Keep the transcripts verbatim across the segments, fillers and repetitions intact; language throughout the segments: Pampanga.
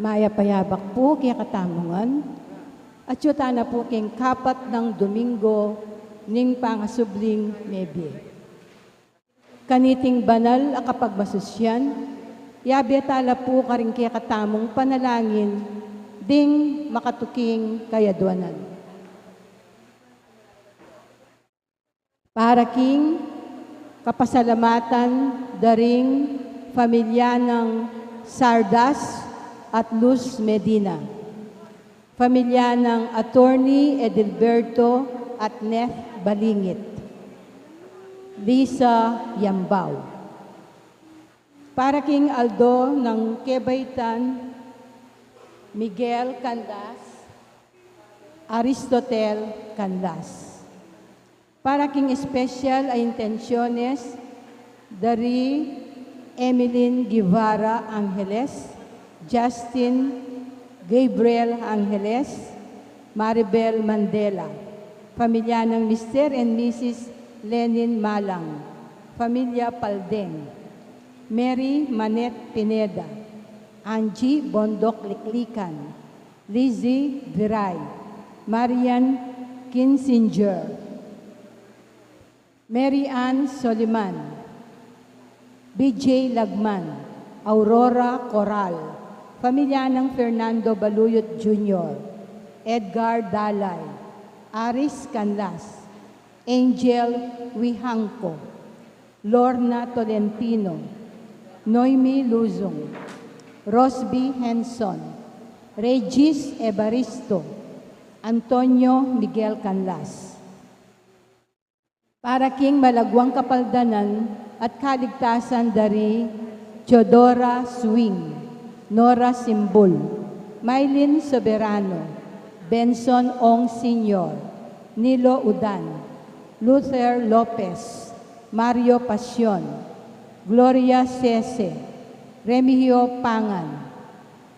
Mayap a yabak pu kekatamu ngan, atyu tana pu king kapat nang Domingo ning pangasubling mebie. Kaniting banal a kapagmasusyan, yabe tala pu karing kekatamung panalangin ding makatuking kayadwanan. Para king kapasalamatan da ring familia nang Sardas at Luz Medina, familia nang Attorney Edilberto at Neth Balingit, Lisa Yambao. Para king aldo nang kebaitan Miguel Canlas, Aristotel Canlas. Para king espesyal a intensyones da ri Emeline Guevara Angeles, Justin Gabriel Angeles, Maribel Mandela, familia nang Mister and Missus Lenin Malang, familia Paldeng, Mary Manette Pineda, Angie Bondoc Liklikan, Lizzie Viray, Marian Kinsinger, Mary Ann Soliman, B J Lagman, Aurora Coral, familia nang Fernando Baluyot Junior, Edgar Dalay, Aris Canlas, Angel Wihangco, Lorna Tolentino, Noemi Luzon, Rosby Henson, Regis Evaristo, Antonio Miguel Canlas. Para king malaguang kapaldanan at kaligtasan da ri Teodora Swing, Nora Simbul, Mylene Soberano, Benson Ong Senior, Nilo Udan, Luther Lopez, Mario Pasion, Gloria Sese, Remigio Pangan,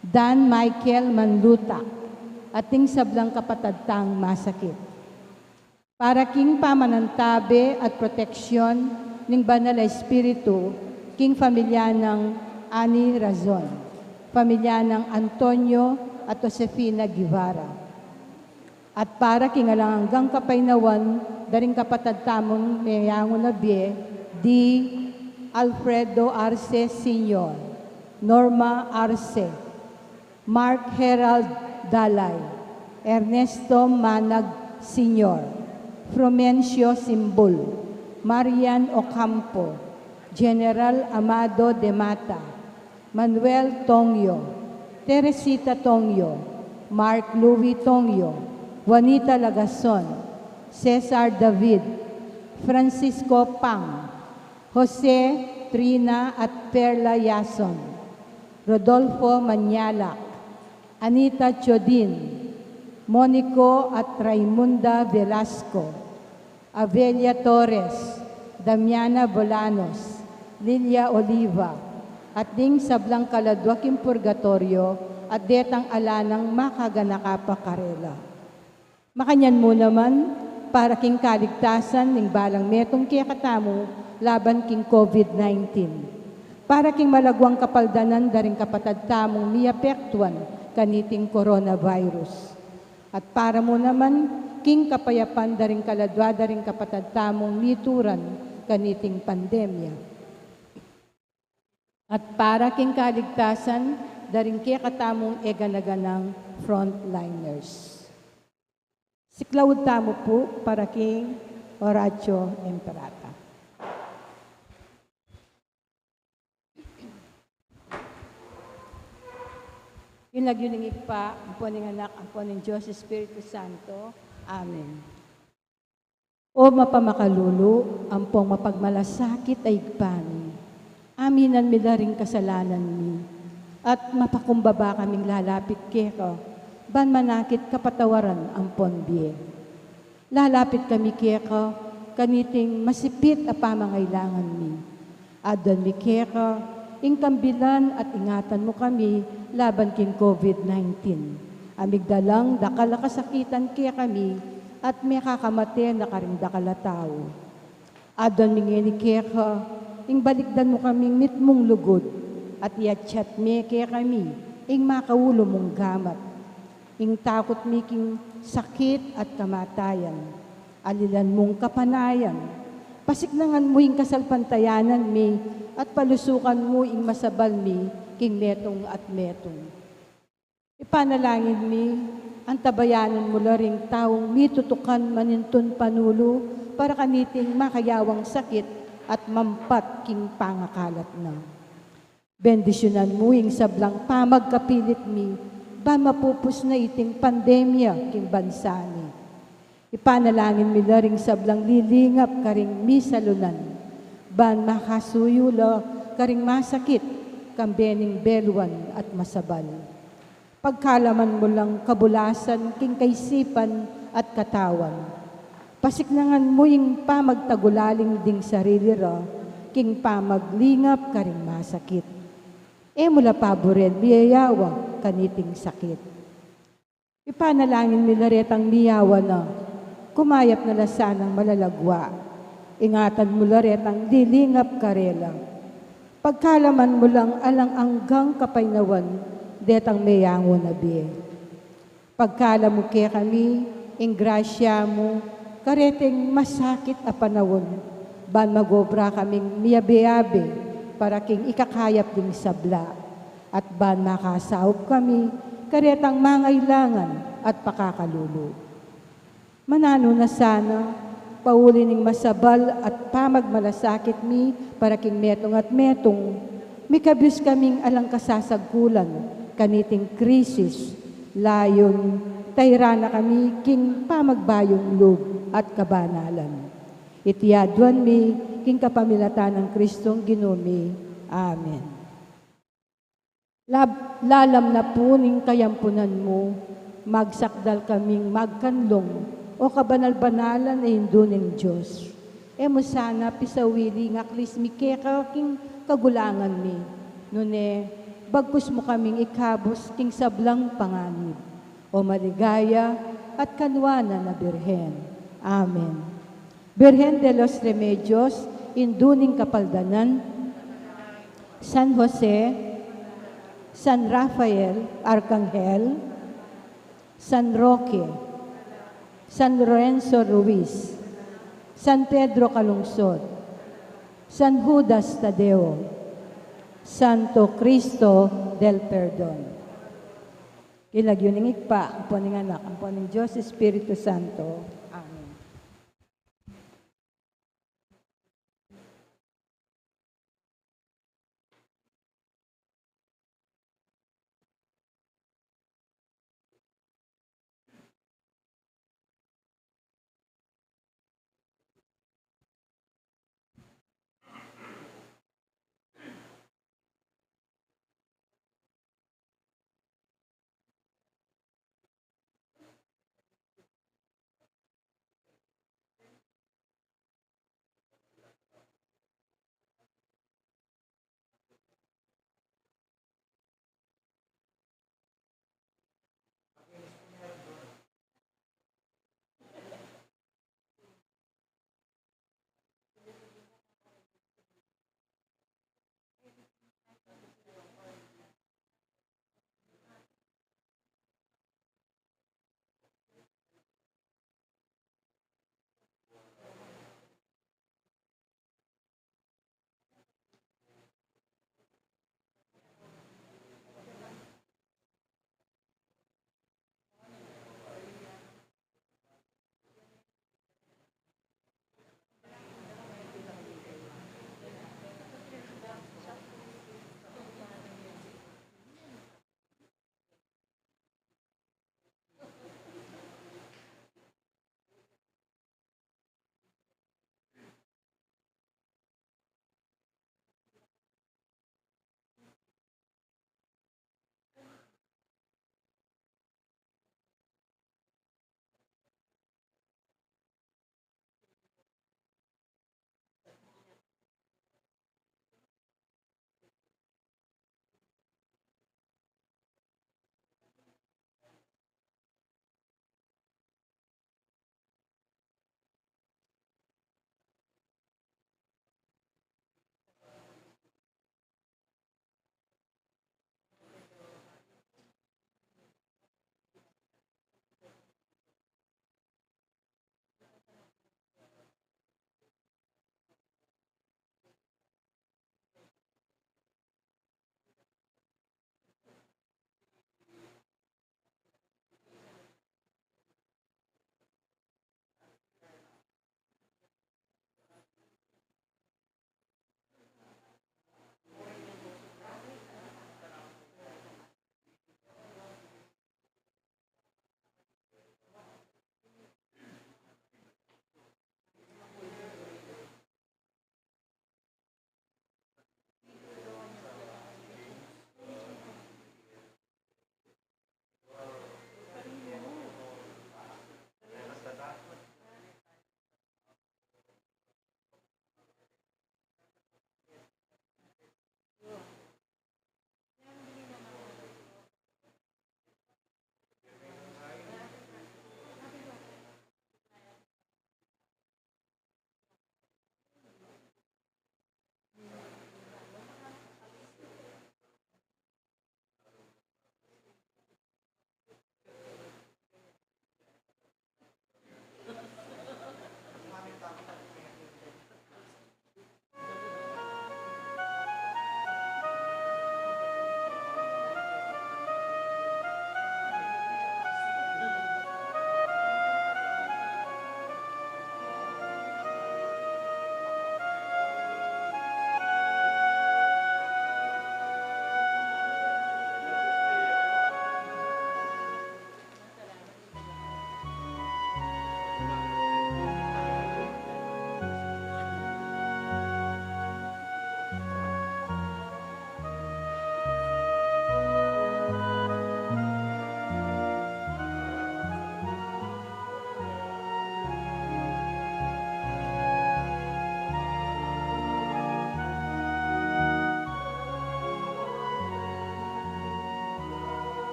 Dan Michael Manlutak, at ding sablang kapatad tang masakit. Para king pamanantabe at proteksyon ning Banal a Espiritu king familia nang Ani Razon, familia nang Antonio at Josefina Guevara. At para king alang anggang kapaynawan da ring kapatad tamung meyangu na bie, di Alfredo Arce Senior, Norma Arce, Mark Herald Dalay, Ernesto Manag Senior, Frumencio Simbul, Marian Ocampo, General Amado de Mata, Manuel Tongyo, Teresita Tongyo, Mark Louis Tongyo, Juanita Lagason, Cesar David, Francisco Pang, Jose, Trina at Perla Yason, Rodolfo Manyalak, Anita Chodin, Monico at Raimunda Velasco, Avelia Torres, Damiana Bolanos, Lilia Oliva, at ding sablang kaladwa king purgatoryo at detang ala nang makaganaka pa karela. Makanyan mu naman, para king kaligtasan ning balang metung kekatamu laban king COVID nineteen. Para king malaguang kapaldanan da ring kapatad tamung miapektuan kaniting coronavirus. At para mu naman, king kapayapan da ring kaladwa da ring kapatad tamung mituran kaniting pandemya. At para king kaligtasan da ring kekatamung e gana-ganang frontliners. Siklaud tamu pu para king Oratio Imperata. King lagyu ning Ibpa, ampon ning Anak, ampon ning Dios Espiritu Santo. Amen. O mapamakalulu, ampong mapagmalasakit a Ibpa mi, aminan mi la ring kasalanan mi, at mapakumbaba kaming lalapit keka, ban manakit kapatawaran ampon bie. Lalapit kami keka, kaniting masipit a pamangailangan mi. Aduan mi keka, ing kambilan at ingatan mu kami laban king COVID nineteen. A migdalang dakal a kasakitan kekami at mekakamate na karing dakal a tau. Aduan mi ngeni keka, ing balikdan mu kaming mitmung lugud, at iatyat me kekami, ing makaulu mung gamat, ing takut mi king sakit at kamatayan, alilan mung kapanayan, pasiknangan mu ing kasalpantayanan mi, at palusukan mu ing masabal mi king metung at metung. Ipanalangin mi, antabayanan mu la ring taung mitutukan manintun panulu para kaniting makayawang sakit at mampat king pangakalat na. Bendisyunan mu ing sablang pamagkapilit mi, ban mapupus na iting pandemya king bansa mi. Ipanalangin mi la ring sablang lilingap karing misalunan, ban makasuyu la karing masakit, kambe ning beluan at masabal. Pagkalaman mu lang kabulasan king kaisipan at katawan. Pasiknangan mu ing pamagtagulaling ding sarili ra, king pamaglingap karing masakit. E mu la paburen miyayawa kaniting sakit. Ipanalangin mi la retang miyawa na, kumayap na la sanang malalagwa. Ingatan mu la retang lilingap karela. Pagkalaman mu lang alang anggang kapaynawan detang meyangu na bie. Pagkalam mu kekami ing grasya mu kareting masakit a panaun, ban magobra kaming miyabe-abe para king ikakayap ding sabla, at ban makasaup kami karetang mangailangan at pakakalulu. Mananu na sana, pauli ning masabal at pamagmalasakit mi para king metung at metung, mikabius kaming alang kasasagkulan kaniting krisis, layun tairan na kami king pamagbayung lub at kabanalan. Iti aduan mi king kapamilatan nang Kristong Ginu mi. Amen. Lab-, lalam na pu ning kayampunan mu, magsakdal kaming magkanlung, o kabanal-banalan a Indu ning Dios. E mu sana pisawili ing aklis mi keka king kagulangan mi, nune bagkus mu kaming ikabus king sablang panganib, o maligaya at kanwanan a Birhen. Amen. Birhen de los Remedios, Indu ning Kapaldanan, San Jose, San Rafael Arkanghel, San Roque, San Lorenzo Ruiz, San Pedro Calungsod, San Judas Tadeo, Santo Cristo del Perdon. King lagyu ning Ibpa, ampo ning Anak, ampo ning Dios Espiritu Santo. Amen.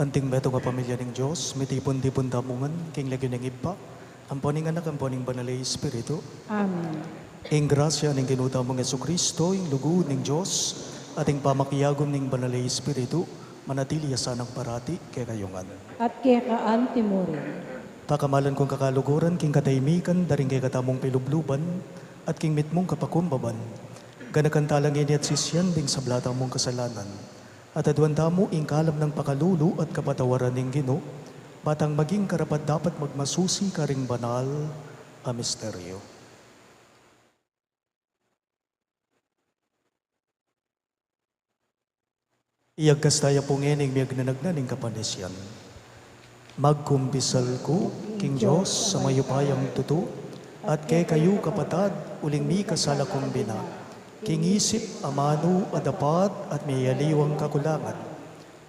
Ding metung a pamilya ning Dios, mitipun-tipun tamu ngan king lagyu ning Ibpa, ampo ning Anak, ampo ning Banal a Espiritu. Amen. Ing grasya ning Ginu tamung Jesucristo, ing lugud ning Dios, at ing pamakiagum ning Banal a Espiritu, manatili ya sanang parati kekayu ngan. At keka anti mu rin. Pakamalan kung kakaluguran king katahimikan da ring kekatamung pilubluban at king mitmung kapakumbaban, ganakan tala ngeni at sisian ding sabla tamung kasalanan, at aduan tamu ing kalam nang pakalulu at kapatawaran ning Ginu, ba tang maging karapat-dapat magmasusi karing banal a misteryo. Iyagkas taya pu ngeni ing miyagnanagnan ning kapanisian. Magkumpisal ku king Dios a mayupayang tutu, at kekayu kapatad, uling mikasala kung bina, king isip, amanu, adapat, at miyaliwang kakulangan.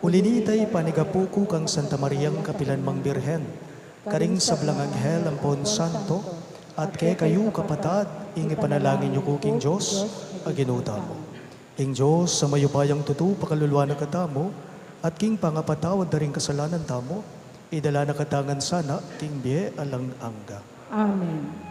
Uli na nita, ipanigapu ku kang Santa Mariang kapilan mang Birhen, karing sablang anghel ampon santo, at kekayu kapatad, ing ipanalangin yu ku king Dios a Ginu tamu. Ing Dios a mayupayang tutu pakaluluan na katamu, at king pangapatawad da ring kasalanan tamu, idala na katamu ngan sana king bie alang angga. Amen.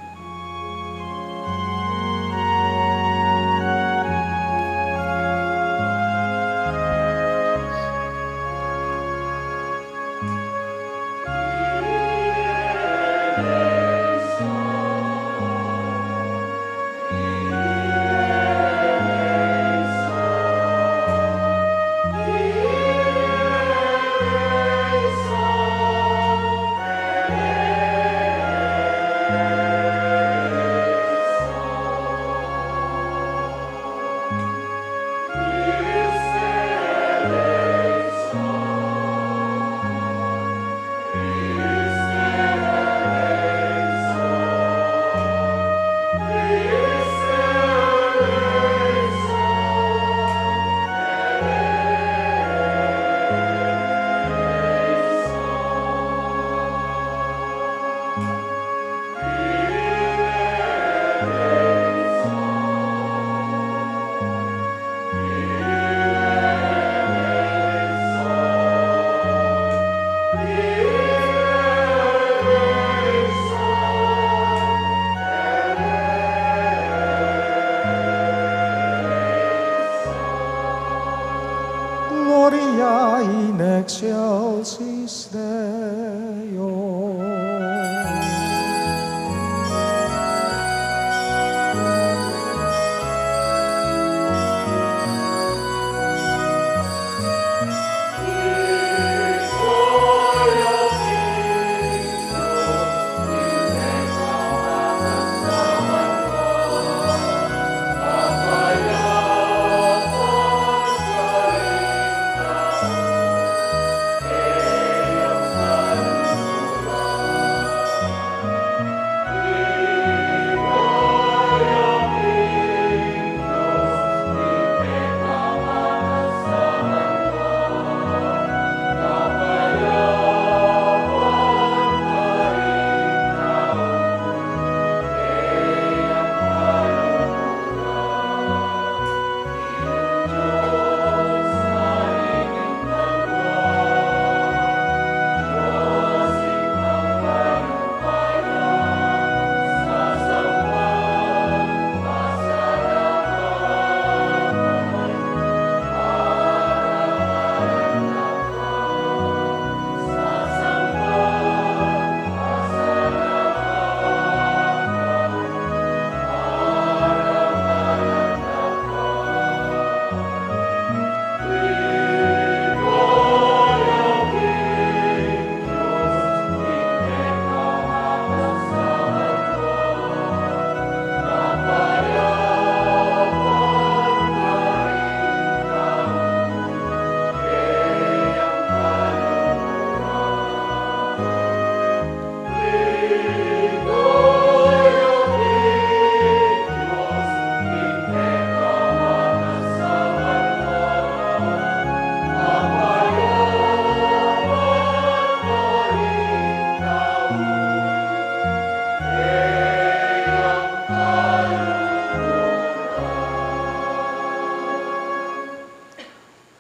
Gloria in excelsis Deo.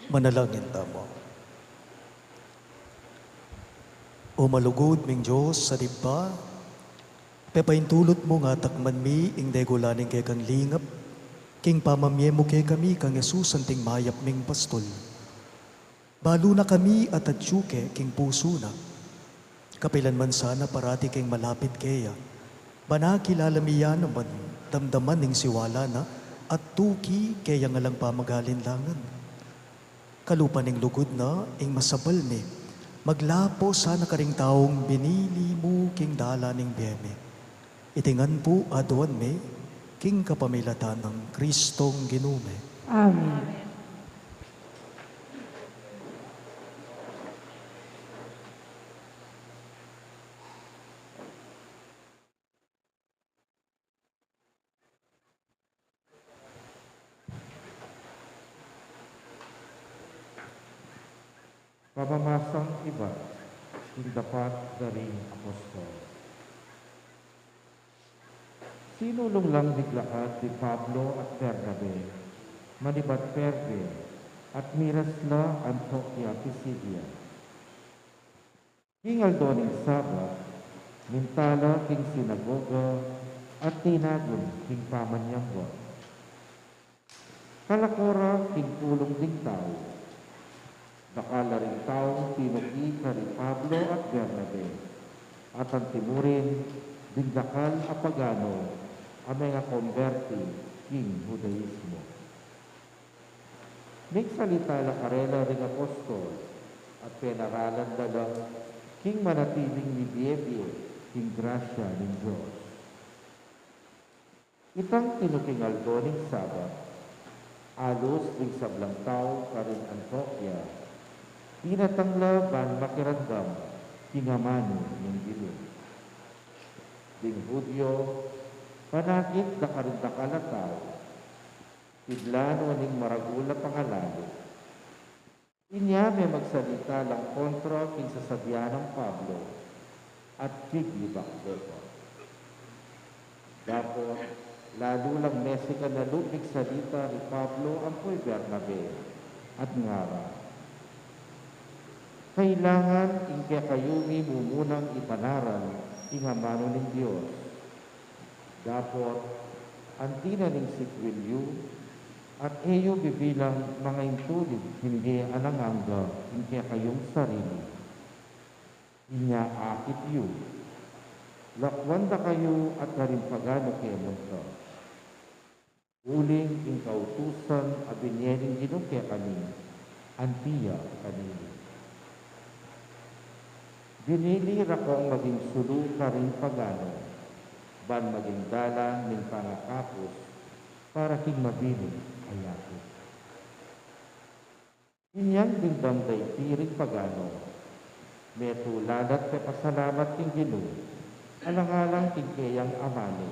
Manalangin tamu. O malugud ming Dios a ibpa, pepaintulut mu ngan takman mi ing degula ning kekang lingap, king pamamie mu kekami kang Jesus anting mayap ming pastul. Balu na kami at atyu ke king pusu na. Kapilan man sana parati keng malapit keya. Ban akilala mi ya naman, damdaman ing siwala na, at tuki keyang alang pamagalinlangan. Kalupa ning lugud na, ing masabal mi, maglapo sana karing taung binili mu king dalan ning bie mi. Iti ngan pu aduan mi, king kapamilatan nang Kristong Ginu mi. Amen. Pamamasang ibat king Dapat da ring Apostol. Sinulung lang miglakad di Pablo at Bernabe manibat Perge at miras la Antioquia Pisidia. King aldo ning Sabat, minta la king sinagoga at tinagun king pamanyamba. Kalako ra king pulung ding tau, dakal la ring taung tinuki kari Pablo at Bernabe, at antimurin ding dakal a pagano a mengakomberti king Hudaismo. Migsalita la karela ring apostol, at penaralan da la king manatiling mibie-bie king grasya ning Dios. Itang tinuking aldo ning Sabat, alus ding sablang tau karin Antioquia, dinatang la ban makiramdam king amanu ning Ginu. Ding Judio, panakit da karin dakal a tau, piblan o ning maragul a pangalalu. Inya memagsalita lang kontra king sasabian nang Pablo at piglibak da pa. Dapot lalu lang mesikan na lub migsalita ri Pablo ampo i Bernabe at ngara, kailangan ing kekayu mi mumunang ipanaral ing amanu ning Dios. Dapot anti na ning sikbil yu at e yu bibilang mangaintulid king bie alang angga ing kekayung sarili. Inya akit yu, lakwan da kayu at karing paganu ke munta. Uling ing kautusan a binie ning Ginu kekami, anti ya kanini. Binili ra kong maging sulu karing paganu, ban maging dalan ning pangakapus para king mabilin a yatu. Inyang dimdam da iti ring paganu, metu la la't pepasalamat king Ginu, alang-alang king keyang amanu.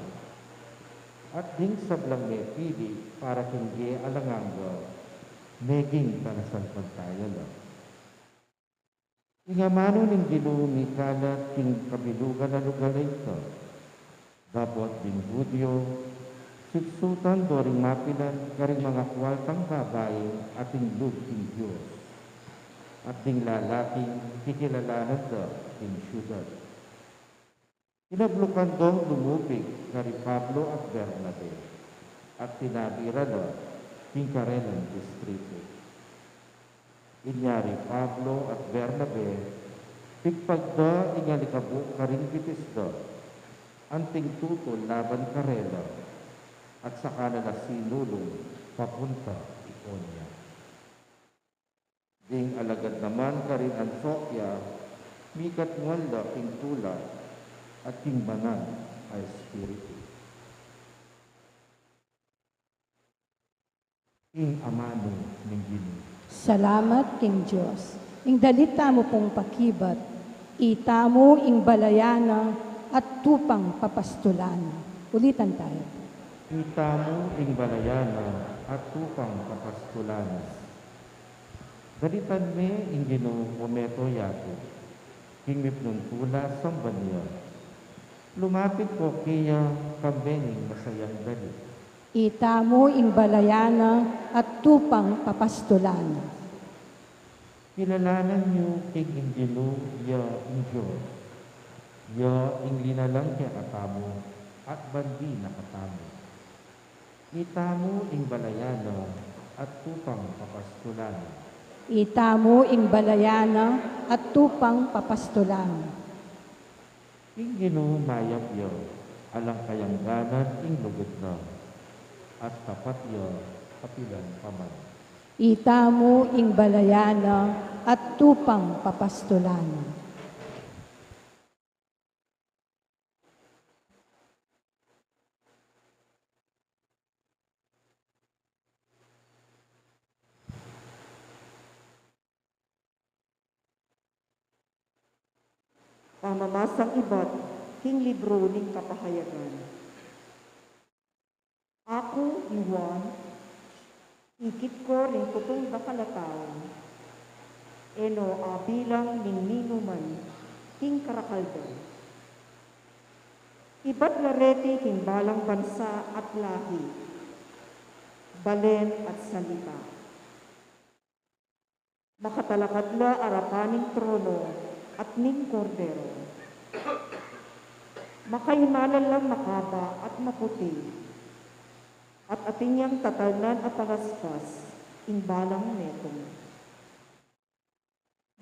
At ding sablang mepili para king bie alang angga, meging panasalpantaya la. Ing amanu ning Ginu mikalat king kabilugan a lugal a ita. Dapot ding Judio, sutsutan do ring mapilan karing mangakwal tang babaing ating lub king Dios, at ding lalaking kikilalanan da king siudad. Inablukan dong lumubig kari Pablo at Bernabe, at tinabi ra la king karelang distritu. Inya ri Pablo at Bernabe, pigpagda ing alikabuk karing bitis da, anting tutul laban karela, at saka na la sinulung papunta Iconio. Ding alagad naman karin Antioquia, mikatmuan la king tula at king banal a espiritu. Ing amanu ning Ginu. Salamat king Dios. Ing dalit tamu pung pakibat, itamu ing balayan na at tupang papastulan na. Ulitan tayo. Itamu ing balayan na at tupang papastulan na. Dalitan me ing Ginu, o meto yatu, king mipnung tula samban ya. Lumapit ko keya, kambe ning masayang dalit. Itamu ing balayan na at tupang papastulan na. Kilalanan yu king Ginu ya ing Dios, ya ing linalang kekatamu at bandi na katamu. Itamu ing balayan na at tupang papastulan. Itamu ing balayan na at tupang papastulan. Ing Ginu mayap ya, alang kayangganan ing lugud na, at tapat ya kapilan pa man. Itamu ing balayan na at tupang papastulan. Pamamasang ibat king libru ning Kapahayagan. Aku, i Juan, ikit ko ring tutung dakal a tau, e no abilang ning ninuman king karakal da. Ibat la reti king balang bansa at lahi, balen at salita. Makatalakad la arapan ning trono at ning Kordero. Makaimalan lang makaba at maputi, at atin yang tatalnan a palaspas ing balang metung.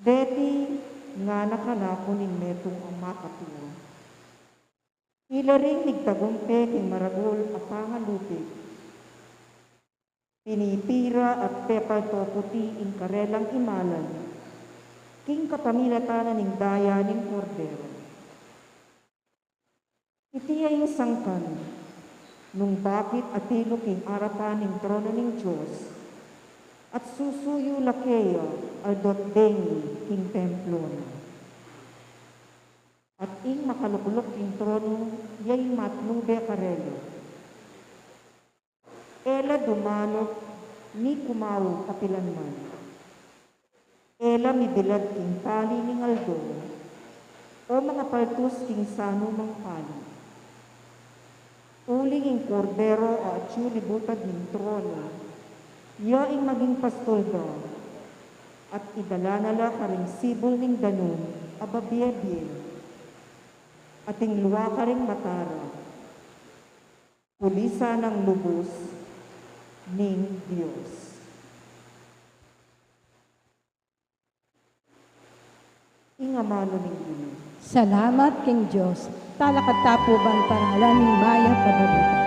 Deti ngana kanaku ning metung a makatua, ila ring migtagumpe king maragul a pangalupig. Pinipira at pepalto puti ing karelang imalan king kapamilatan na ning daya ning Kordero. Iti ya ing sangkan nung bakit atilu king arapan ning trono ning Dios, at susuyu la keya aldo't deni king templo na. At ing makalukluk king trono ya ing matlube karela. E la dumanup ni kumawu kapilan man. E la mibilad king tali ning aldo, o mangapaltus king sanumang pali. Uling ing Kordero a atyu libutad ning trono, ya ing maging pastul da, at idala na la karing sibul ning danum a babie-bie, at ing lua karing mata ra, pulisan nang lubus ning Dios. Ing amanu ning Ginu. Salamat king Dios. Talakad ta pu ban paralan ing mayap a balita.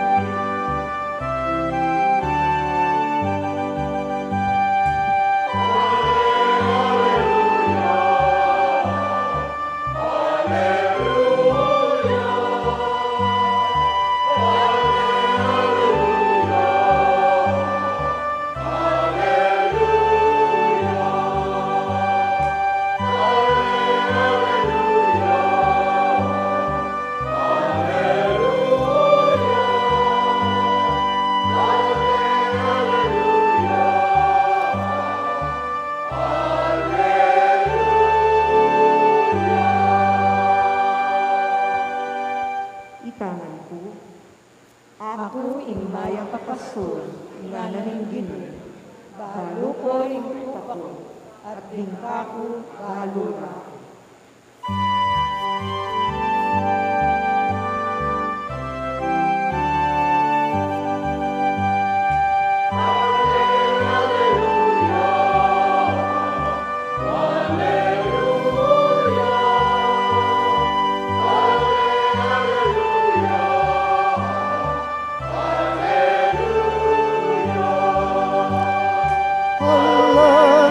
Itaman ku. Aku ing mayap a pastul, ngana ning Ginu, balu ko ring tupa ku, at ing dingka ku balu ra ku.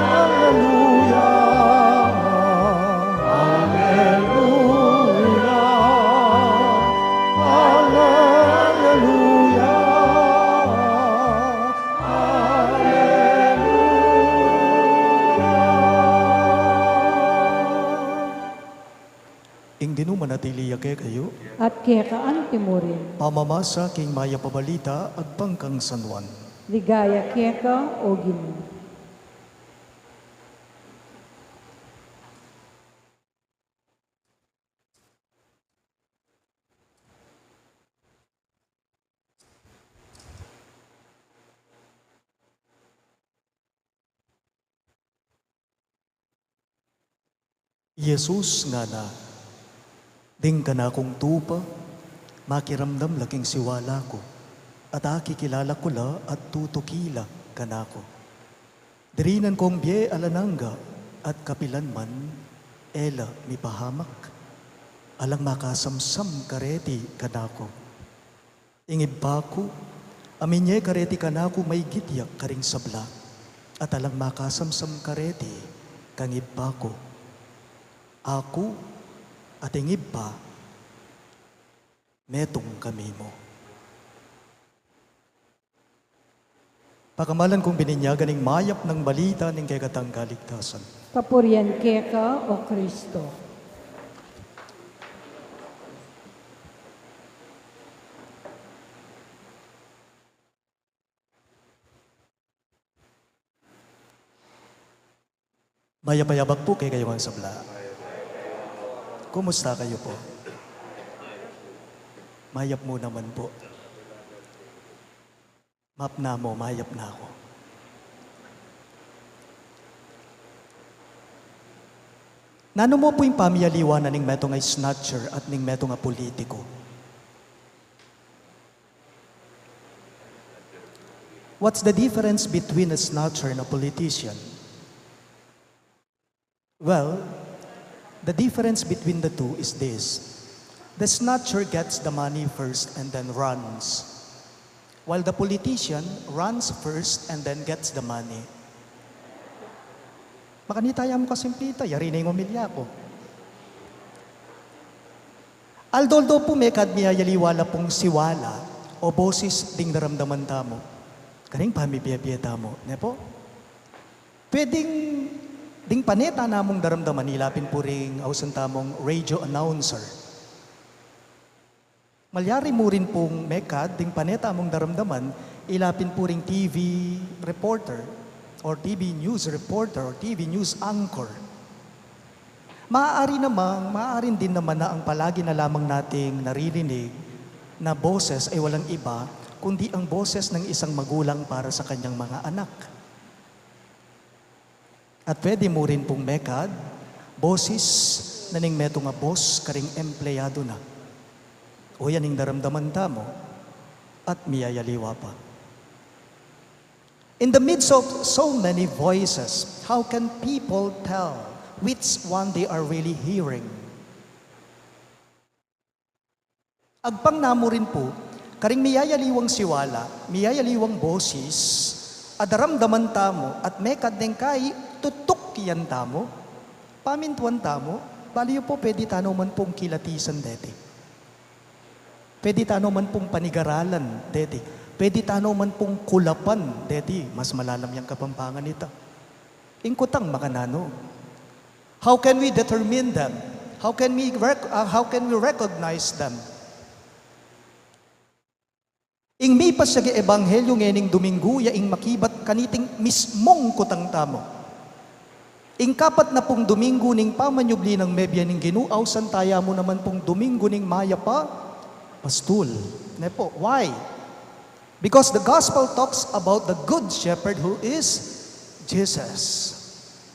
Alleluia, alleluia, alleluia, alleluia. Ing Ginu manatili ya kekayu. At keka anti murin. Pamamasa king mayap a balita agpang kang San Juan. Ligaya keka, o Ginu. Jesus ngana, ding kanakung tupa, makiramdam la king siwala ku, at akikilala ku la at tutuki la kanaku. Dirinan kong bie alang angga at kapilan man e la mipahamak. Alang makasamsam kareti kanaku. Ing Ibpa ku, a minye kareti kanaku maigit ya karing sabla, at alang makasamsam kareti kang Ibpa ku. Aku at ing Ibpa, metung kami mu. Pakamalan kung bininyagan ing mayap nang balita ning kekatang kaligtasan. Kapurian keka, O Kristo. Mayap a yabak pu kekayu ngan sabla. Kumusta kayu pu? Mayap mu naman pu. Mapna mu, mayap na ku. Nanu mu pu ing pamiyaliwa na ning metung a snatcher at ning metung a pulitiku? What's the difference between a snatcher and a politician? Well, the difference between the two is this. The snatcher gets the money first and then runs, while the politician runs first and then gets the money. Makanita ya mu kasimple ita, yari na ing omilya ku. Aldo-aldo pu mekad miyayaliwa la pung siwala o boses ding daramdaman tamu karing pamibie-bie tamu, ne pu? Pwedeng ding paneta namung daramdaman, ila pin pu ring ausan tamung radio announcer. Malyari mu rin pung mekad ding paneta mung daramdaman, ila pin pu ring T V reporter or T V news reporter or T V news anchor. Maaari namang, maaari din naman na ang palagi na lamang nating naririnig na boses ay walang iba kundi ang boses ng isang magulang para sa kanyang mga anak. At pwede mu rin pung mekad boses na ning metung a boss karing empleyado na. O yan ing daramdaman tamu at miyayaliwa pa. In the midst of so many voices, how can people tell which one they are really hearing? Agpang namu rin pu, karing miyayaliwang siwala, miyayaliwang boses a daramdaman tamu at mekad neng kai tutukian tamu, pamintuan tamu, bali yu pu, pwede tanu man pung kilatisan deti. Pwede tanu man pung panigaralan deti. Pwede tanu man pung kulapan deti. Mas malalam yang Kapampangan ita. Ing kutang makananu? How can we determine them? How can we rec-, ah, how can we recognize them? Ing mipasyag a ebanghelyo ngening Dominggu ya ing makibat kaniting mismung kutang tamu. Ing kapat na pung Dominggu ning pamanyubli nang mebie ning Ginu, ausan taya mu naman pung Dominggu ning Mayap a Pastul. Ne pu? Why? Because the gospel talks about the good shepherd who is Jesus.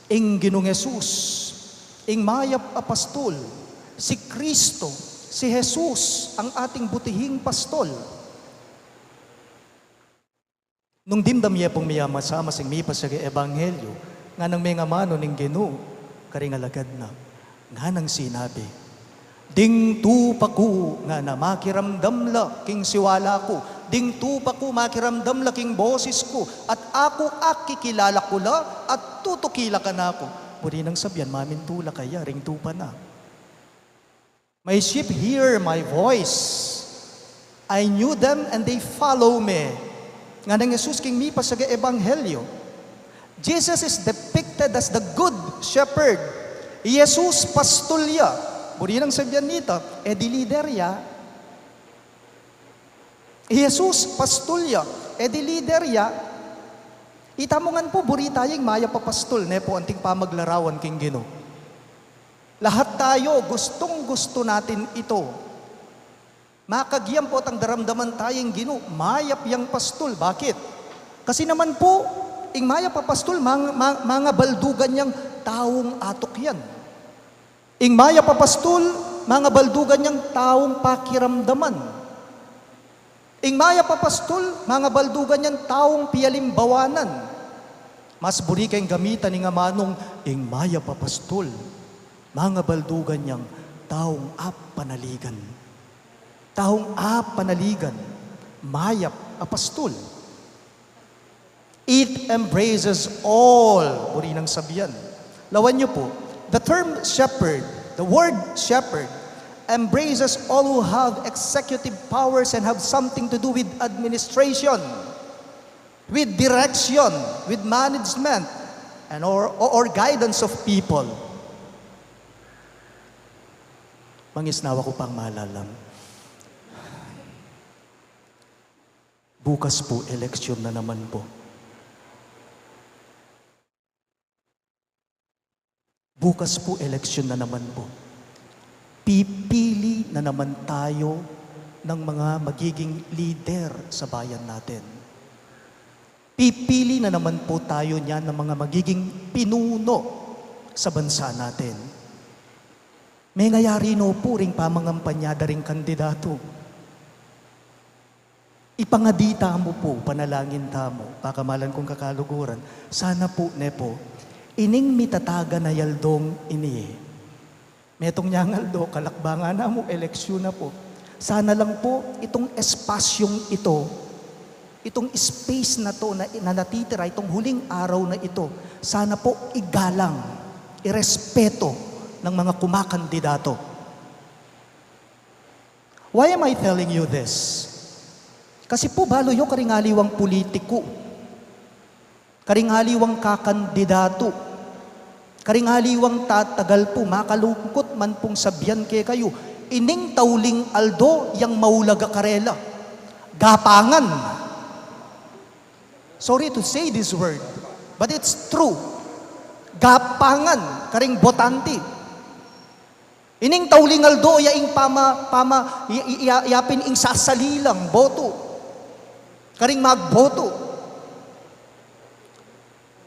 Ing Ginung Jesus, ing mayap a pastul, si Kristo, si Jesus, ang ating butihing pastul. Nung dimdam ye pung miyamasamas ing mipasyag a ebanghelyo, nganang mengamanu ning Ginu karing alagad na, nganang sinabi, "Ding tupa ku," ngana, "makiramdam la king siwala ku. Ding tupa ku makiramdam la king boses ku, at aku akikilala ku la, at tutuki la kanaku." Buri nang sabian, mamintu la kaya ring tupa na. "My sheep hear my voice. I knew them and they follow me." Nganang Jesus king mipasyag a ebanghelyo. Jesus is depicted as the good shepherd. Jesus pastul ya. Buri nang sabian nita, e di lider ya. Jesus pastul ya, e di lider ya. Ita mu ngan pu, buri taya ing mayap a pastul, ne pu, anting pamaglarawan king Ginu. Lahat tayo, gustong-gusto natin ito. Makagyang potang daramdaman taya ing Ginu, mayap yang pastul. Bakit? Kasi naman pu, ing mayap a pastul, mang-, ma-, mangabaldugan yang taung atuk yan. Ing mayap a pastul, mangabaldugan yang taung pakiramdaman. Ing mayap a pastul, mangabaldugan yang taung pialimbawanan. Mas buri keng gamitan ing amanung ing mayap a pastul, mangabaldugan yang taung apanaligan. Taung apanaligan, mayap a pastul. It embraces all. Buri nang sabian. Lawan niyo po, the term shepherd, the word shepherd, embraces all who have executive powers and have something to do with administration, with direction, with management, and or, or guidance of people. Mangisnawa ku pang malalam. Bukas po, eleksyon na naman po. Bukas po, eleksyon na naman po. Pipili na naman tayo ng mga magiging lider sa bayan natin. Pipili na naman po tayo niyan ng mga magiging pinuno sa bansa natin. Mengayari no po ring pamangampanya da ring kandidato. Ipangadi tamu po, panalangin tamu, pakamalan kung kakaluguran. Sana po, ne po, ining mitatagan a yaldong ini, metung niyang aldo, kalakbangan na mu, eleksyon na po. Sana lang po, itong espasyong ito, itong space na to na, na natitira, itong huling araw na ito, sana po igalang, irespeto ng mga kumakandidato. Why am I telling you this? Kasi po, balu yu, karing aliwang pulitiku, karing aliwang kakandidato, karing aliwang tatagal po, makalungkut man pung sabian kekayu, ining tauling aldo yang maulaga karela. Gapangan. Sorry to say this word, but it's true. Gapangan karing botante. Ining tauling aldo ya ing pama, pama, i, i, ya, yapin ing sasalilang boto karing magboto.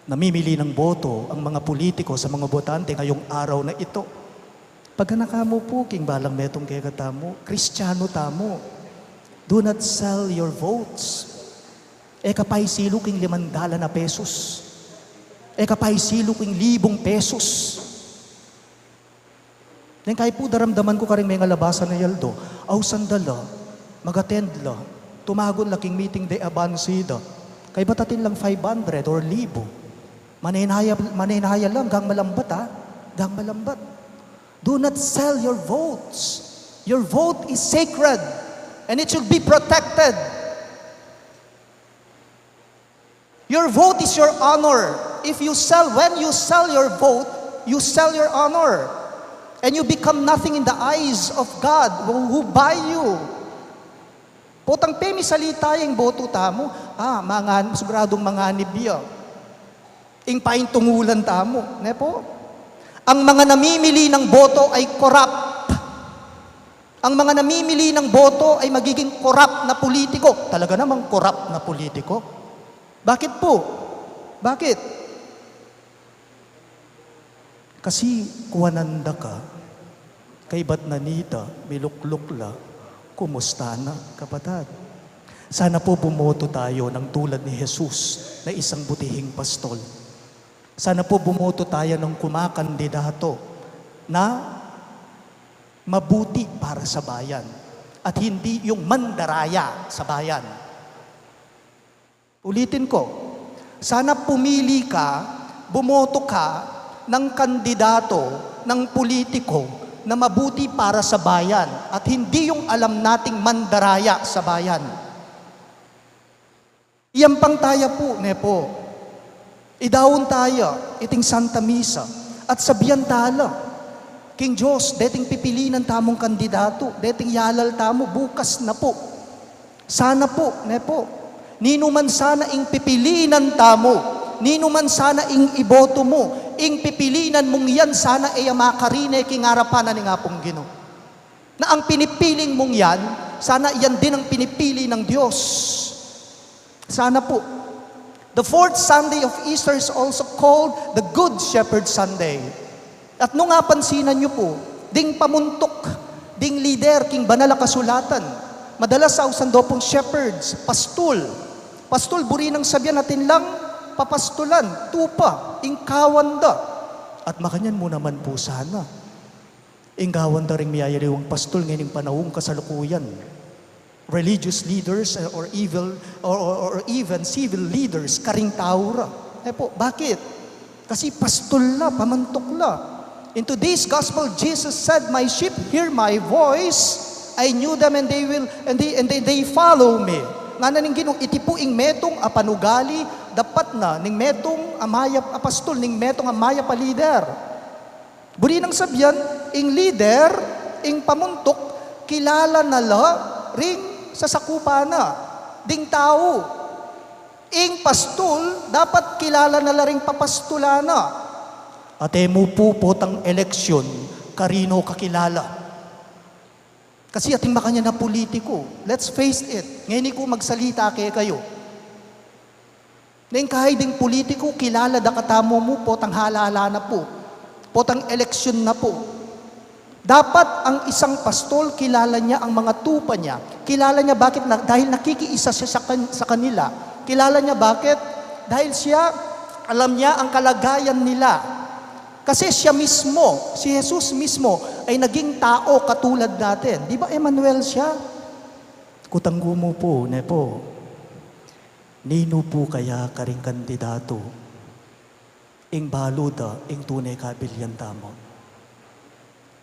Namimili ng boto ang mga politiko sa mga botante ngayong araw na ito. Paganakan mu po king balang metung kekatamu, Kristiyano tamu. Do not sell your votes. E ka paisilu king limandalan a pesos. E ka paisilu king libung pesos. Neng kayi pu daramdaman ku karing mengalabasan a yaldo, ausan da la, mag-attend la, tumagun la king meeting de abansi da. Kaybat atin lang five hundred or libu. Manenaya, manenaya lang, gang malambat, ha? Gang malambat. Do not sell your votes. Your vote is sacred and it should be protected. Your vote is your honor. If you sell, when you sell your vote, you sell your honor. And you become nothing in the eyes of God who, who buy you. Potang pemisalita ya ing boto tamu, ah, mangan, siguradung manganib ya. Ing paintungulan tamu, ne po? Ang mga namimili ng boto ay korap. Ang mga namimili ng boto ay magiging korap na politiko. Talaga namang korap na politiko. Bakit po? Bakit? Kasi kuanan da ka, kaybat na nita, milukluk la, kumusta na, kapatad? Sana po bumoto tayo ng tulad ni Jesus na isang butihing pastol. Sana po bumoto tayo ng kumakandidato na mabuti para sa bayan at hindi yung mandaraya sa bayan. Ulitin ko, sana pumili ka, bumoto ka ng kandidato, ng politiko na mabuti para sa bayan at hindi yung alam nating mandaraya sa bayan. Iyampang taya pu, ne po. Idaun taya iting Santa Misa at sabian tala, King Dios, deting pipilinan tamung kandidato, deting yalal tamu, bukas na pu. Sana pu, ne po. Ninuman sana ing pipilinan tamu, ninuman sana ing iboto mu, ing pipilinan mung yan sana e ya makarine king arapan na ning Apung Ginu. Na ang pinipiling mung yan, sana yan din ang pinipili ng Dios. Sana po. The fourth Sunday of Easter is also called the Good Shepherd Sunday. At nung apansinan yu pu, ding pamuntuk, ding lider king Banal a Kasulatan, madalas ausan da pung shepherds, pastul. Pastul, buri nang sabian, atin lang papastulan, tupa ing kawan da. At makanyan mu naman pu sana ing gawan da ring miyayaliwang pastul ngening panaung kasalukuyan. Religious leaders, eh, or evil or, or, or even civil leaders karing tau ra. E pu, bakit? Kasi pastul la, pamuntuk la. In today's gospel, Jesus said, "My sheep hear my voice. I knew them and they will and they and they, they follow me." Ngana ning Ginu, iti pu ing metung a panugali dapat na ning metung a mayap a pastul, ning metung a mayap a lider. Buri nang sabian, ing lider, ing pamuntuk, kilala na la ring sasakupan na ding tau. Ing pastul, dapat kilala na la ring papastulan na. At e mu pu potang eleksyon, karino ka kilala? Kasi atin makanyan a pulitiku. Let's face it. Ngeni ku magsalita kekayu. Neng kahit ding pulitiku, kilala da katamu mu, potang halalan na pu, potang eleksyon na pu. Dapat ang isang pastul, kilala nia ang mga tupa nia. Kilala nia bakit na, dahil nakikiisa sia sa, kan- sa kanila. Kilala nia bakit? Dahil sia, alam nia ang kalagayan nila. Kasi sia mismo, si Jesus mismo, ay naging tao katulad natin. Di ba Emmanuel sia? Kutang ku mu pu, ne pu. Ninu pu kaya karing kandidatu ing balu da ing tune kabilyan tamu?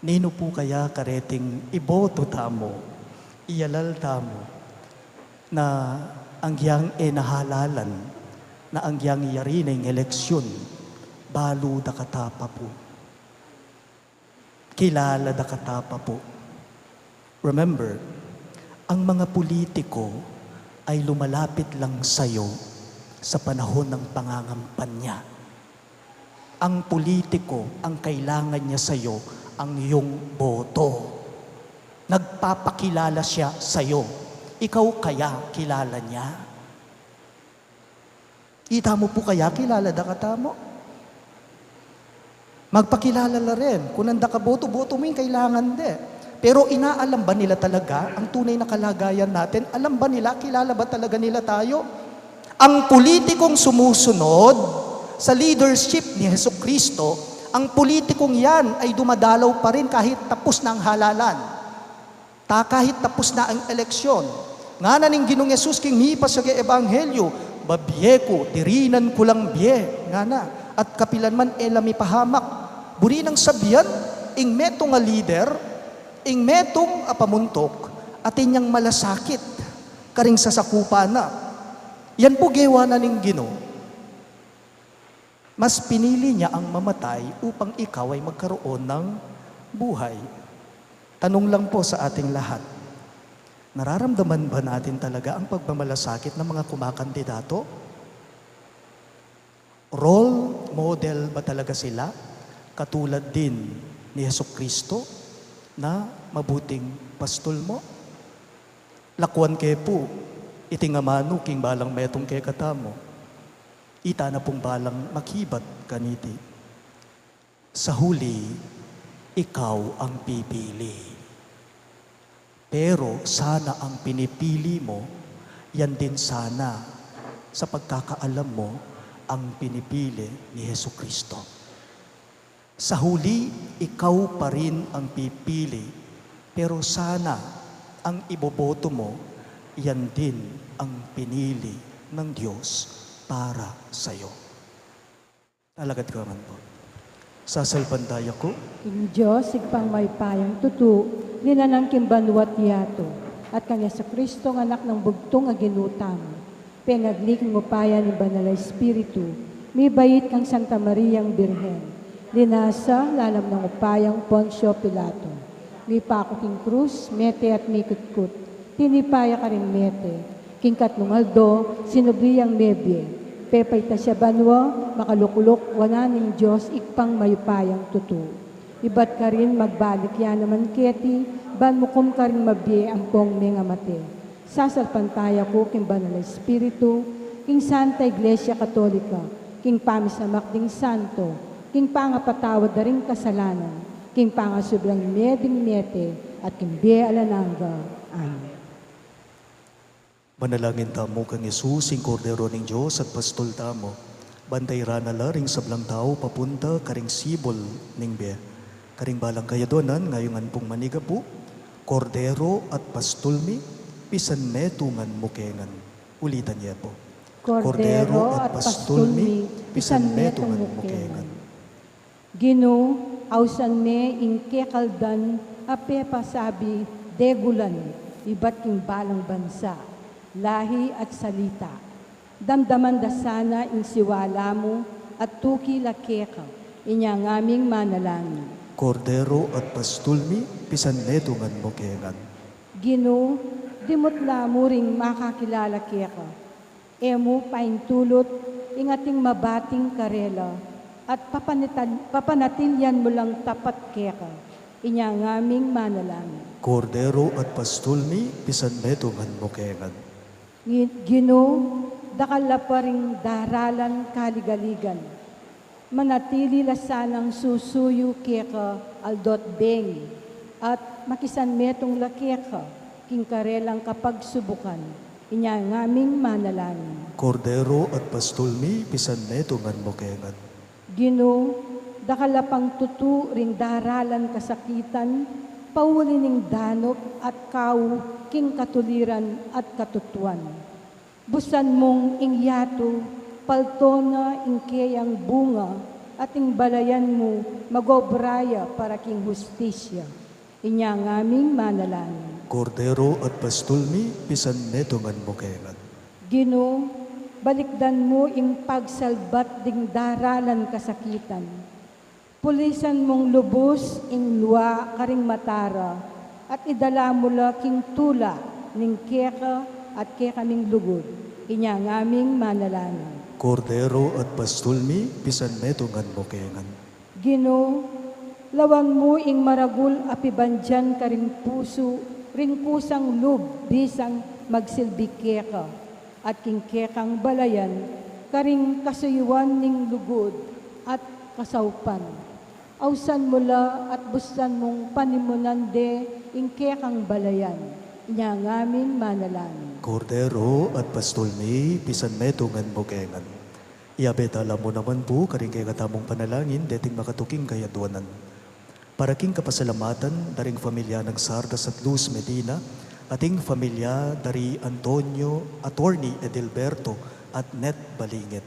Ninu pu kaya kareting iboto tamu, iyalal tamu, na agyang e na halalan, na agyang yari na ing eleksyon, balu da kata pa pu? Kilala da kata pa pu? Remember, ang mga pulitiko ay lumalapit lang sayu sa panahon ng pangangampanya. Ang pulitiko, ang kailangan nia sayu, ang iyong boto. Nagpapakilala sia sayu. Ikaw kaya kilala nia? Ita mu pu kaya kilala da katamu? Magpakilala la rin. Kung nanda ka boto, boto mu ing kailangan de. Pero inaalam ba nila talaga ang tunay na kalagayan natin? Alam ba nila, kilala ba talaga nila tayo? Ang politikong sumusunod sa leadership ni Jesucristo, ang politikong yan ay dumadalaw pa rin kahit tapos na ang halalan. Ta kahit tapos na ang eleksyon. Ngana ning Ginung Jesus king mipasag a ebanghelyo, "Babie ku, dirinan ku lang bie," ngana, "at kapilan man e la mipahamak." Buri nang sabian, ing metung a lider, ing metung a pamuntuk, atin yang malasakit karing sasakupan na. Yan pu gewa na ning Ginu. Mas pinili niya ang mamatay upang ikaw ay magkaroon ng buhay. Tanong lang po sa ating lahat, nararamdaman ba natin talaga ang pagmamalasakit ng mga kumakandidato? Role model ba talaga sila? Katulad din ni Jesucristo na mabuting pastul mo? Lakuan ke pu, iti nga amanu king balang metung kekatamu. Ita na pung balang makibat kaniti. Sa huli, ikaw ang pipili. Pero sana ang pinipili mo, yan din sana sa pagkakaalam mo ang pinipili ni Jesucristo. Sa huli, ikaw pa rin ang pipili, pero sana ang iboboto mo, yan din ang pinili ng Diyos para sa'yo. Alagad ka man po. Sasalpantaya ku. Ing Dios, Ibpang mayupayang tutu, linalang king banua't yatu, at kang Jesucristo, Anak nang bugtung a Ginu tamu, pengagli king upaya ning Banal a Espiritu, mibait kang Santa Mariang Birhen, linasa lalam ning upayang Poncio Pilato, mipaku king krus, mete at mikutkut, tinipa ya karing mete, king katlung aldo, sinubli yang mebie, pepaitas ya banua, makalukluk wanan ning Dios Ibpang mayupayang tutu. Ibat karin magbalik ya naman keti, ban mukum karing mabie ampong mengamate. Sasalpantaya ku king Banal a Espiritu, king Santa Iglesia Katolika, king pamisamak ding santo, king pangapatawad da ring kasalanan, king pangasubli mie ding mete, at king bie alang angga. Amen. Manalangin tamu kang Jesus, ing Kordero ning Dios at Pastul tamu. Bantay ra na la ring sablang tau papunta karing sibul ning bie. Karing balang kayadwanan, ngayungan pung manigapu, Kordero at Pastul mi, pisan metungan mu kengan. Ulitan ye pu. Kordero at Pastul mi, pisan metungan mu kengan. Ginu, ausan me ing kekaldan a pepasabi degulan ibat king balang bansa, lahi at salita. Damdaman da sana ing siwala mu at tuki la keka, inya ngaming manalangin. Kordero at Pastul mi, pisan metungan mu kengan. Ginu, dimutla mu ring makakilala keka. E mu paintulut ing ating mabating karela at papanitan-, papanatilian mu lang tapat keka. Inya ngaming manalangin. Kordero at Pastul mi, pisan metungan mu kengan. Ngi-, Ginu, dakal la pa ring daralan kaligaligan. Manatili la sanang susuyu keka aldo't bengi, at makisanmetung la keka king karelang kapagsubukan. Inya ngaming manalangin. Kordero at Pastul mi, pisan metungan mu kengan. Ginu, dakal la pang tutu ring daralan kasakitan, pauli ning danup at kau king katuliran at katutuan. Busan mung ing yatu, palto na ing keyang bunga, at ing balayan mu, magobra ya para king hustisya. Inya ngaming manalangin. Kordero at Pastul mi, pisan metungan mu kengan. Ginu, balikdan mu ing pagsalbat ding daralan kasakitan. Pulisan mung lubus ing lua karing mata ra, at idala mu la king tula ning keka at kekaming lugud. Inya ngaming manalangin. Kordero at Pastul mi, pisan metungan mu kengan. Ginu, lawan mu ing maragul a pibandian karing pusu ring kusang lub bisang magsilbi keka, at king kekang balayan karing kasuyuan ning lugud at kasaupan. Ausan mu la at busan mung panimunan de ing kekang balayan. Inya ngaming manalangin. Kordero at Pastul mi, pisan metungan mu kengan. Iyabe tala mu naman pu karing kekatamung panalangin deting makatuking kayadwanan. Para king kapasalamatan da ring familia nang Sardas at Luz Medina, at ing familia da ri Antonio, Attorney Edilberto, at Net Balingit.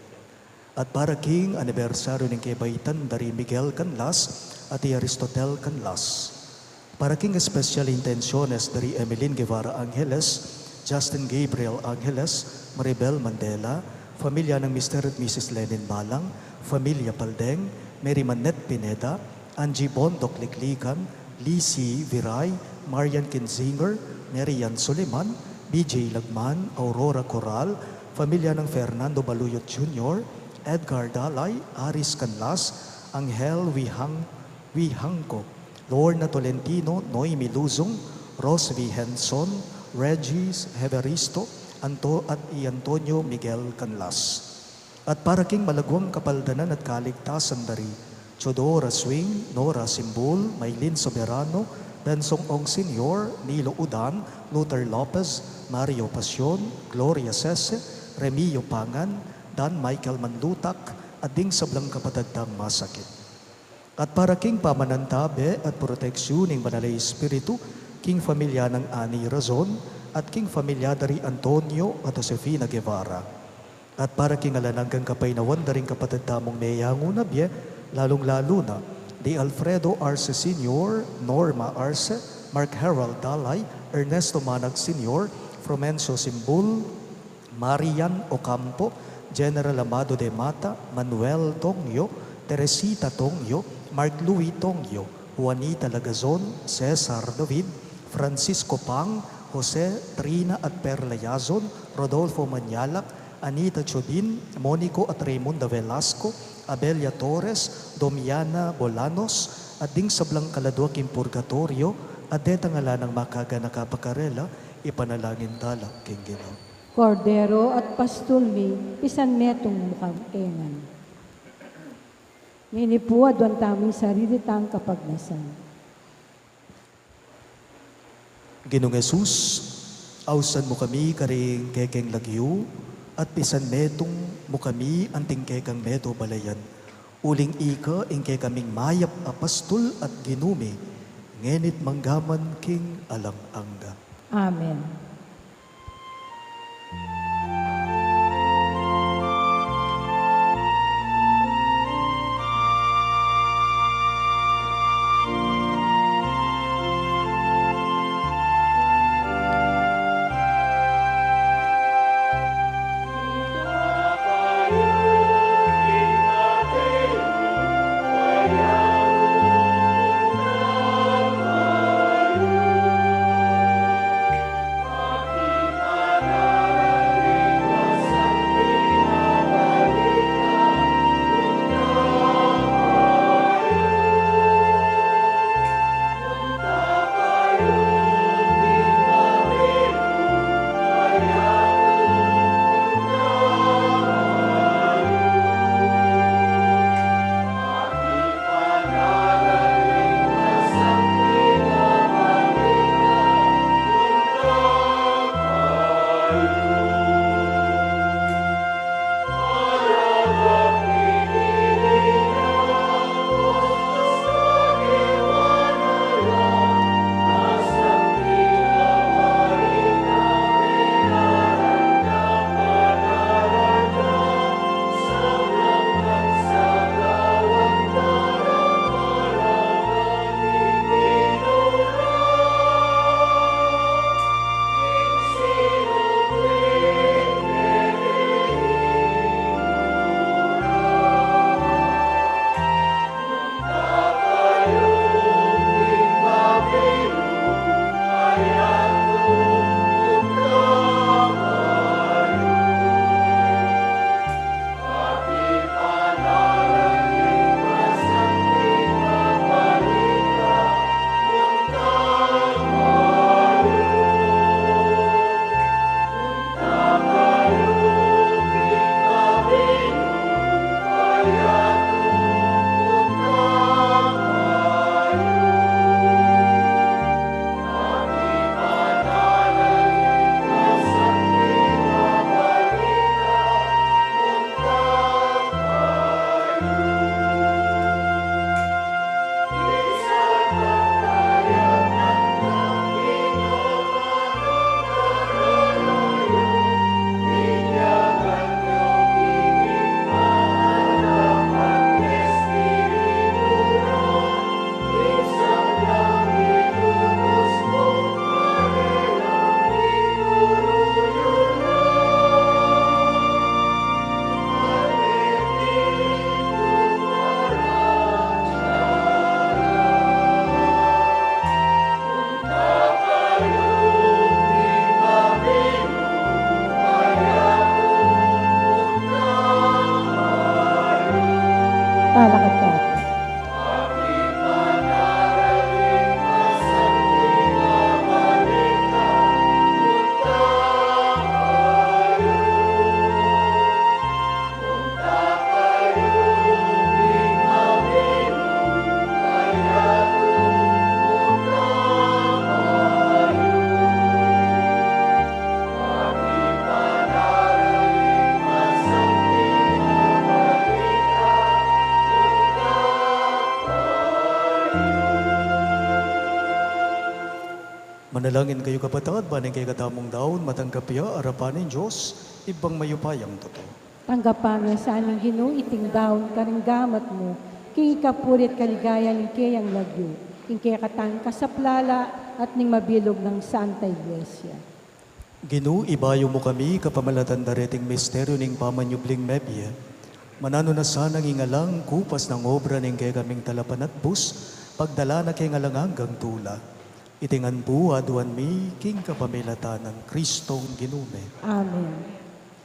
At para king anibersaryu ning kebaitan da ri Miguel Canlas at i Aristotel Canlas. Para king espesyal intensiones da ri Emeline Guevara Angeles, Justin Gabriel Angeles, Maribel Mandela, familia nang Mister at Missus Lenin Malang, familia Paldeng, Mary Manette Pineda, Angie Bondoc Liklikan, Lizzie Viray, Marian Kinzinger, Mary Ann Suliman, B J Lagman, Aurora Coral, familia nang Fernando Baluyot Junior, Edgar Dalay, Aris Canlas, Angel Wihang, Wihangco, Lorna Tolentino, Noemi Luzon, Rose V. Henson, Regis Everisto, Anto-, at i Antonio Miguel Canlas. At para king malagwang kapaldanan at kaligtasan da ri Teodora Swing, Nora Simbul, Maylin Soberano, Bensong Ong Senior, Nilo Udan, Luther Lopez, Mario Pasion, Gloria Sese, Remio Pangan, Dan Michael Manlutak, at ding sablang kapatad tang masakit. At para king pamanantabe at proteksyon ning Banal a Espiritu, king familia nang Ani Razon, at king familia da ri Antonio at Josefina Guevara. At para king alang anggang kapaynawan da ring kapatad tamung meyangu na bie, lalung-lalu na di Alfredo Arce Senior, Norma Arce, Mark Harold Dalay, Ernesto Manag Senior, Frumencio Simbul, Marian Ocampo, General Amado de Mata, Manuel Tongyo, Teresita Tongyo, Mark Louis Tongyo, Juanita Lagazon, Cesar David, Francisco Pang, Jose, Trina at Perla Yazon, Rodolfo Mañalac, Anita Chodin, Monico at Raymunda Velasco, Abelia Torres, Domiana Bolanos, at ding sablang kaladua king purgatoryo, at detang ala nang makaganaka pa karela, ipanalangin tala king Ginu. Kordero at Pastul mi, pisan metung mu kengan. Ngeni pu, aduan tamu ing sarili tang kapagnasan. Ginung Jesus, ausan mu kami karing kekeng lagyu, at pisanmetung mu kami anting kekang meto balayan. Uling ika ing kekaming mayap a pastul at Ginu mi, ngeni't manggaman king alang angga. Amen. Talakad tamu. Manalangin kayu, kapatad, ban ing kekatamung daun matanggap ya arapan ning Dios, Ibpang mayupayang tutu. Tanggapan na sa ning Ginu iting daun karing gamat mu, king ikapuri at kaligayan ning keyang lagyu, king kekatang kasaplalan at ning mabilug nang Santa Iglesia. Ginu, ibayu mu kami kapamilatan da reting misteryu ning pamanyubling mebie. Mananu na sanang ing alang kupas nang obra ning kekaming talapanatbus, pagdala na keng alang anggang tula. Iti ngan pu aduan mi king kapamilatan nang Kristong Ginu mi. Amen.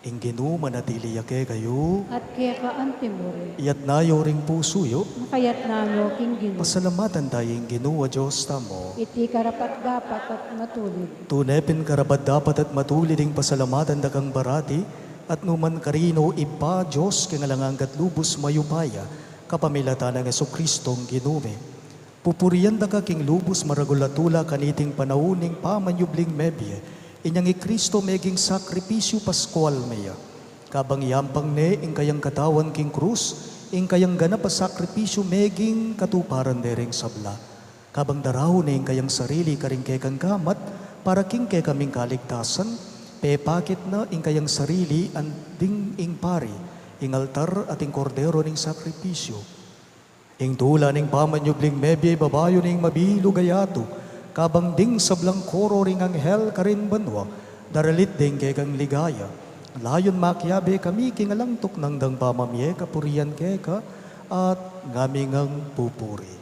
Ing Ginu manatili ya kekayu. At keka antimurin. Iyatna yu ring pusu yu. Makayatna no king Ginu. Pasalamatan taya ing Ginu a Dios tamu. Iti karapat-dapat at matulid. Tune pin karapat-dapat at matulid ing pasalamatan da kang parati, at nukarin man, Ibpa, Dios king alang angga at lubus mayupaya, Kapamilatan nang Jesucristong Ginu mi, pupurian da ka king lubus maragul a tula kaniting panaun ning pamanyubling mebie, inyang i Cristo meging sakripisyu paskual maya. Kabang iyampang ne ing kayang katawan king krus, ing kayang ganap a sakripisyu meging katuparan de ring sabla. Kabang daraun ne ing kayang sarili karing kekang gamat, para king kekaming kaligtasan, pepakit na ing kayang sarili ding ing pari, ing altar at ing kordero ning sakripisyu. Ing tula ning pamanyubling mebie babayu ning mabilug a yatu, kabang ding sablang koro ring anghel karin banua, daralit ding kekang ligaya. Layun makiabe kami king alang tuknang dang pamamie kapurian keka, at ngami ngang pupuri.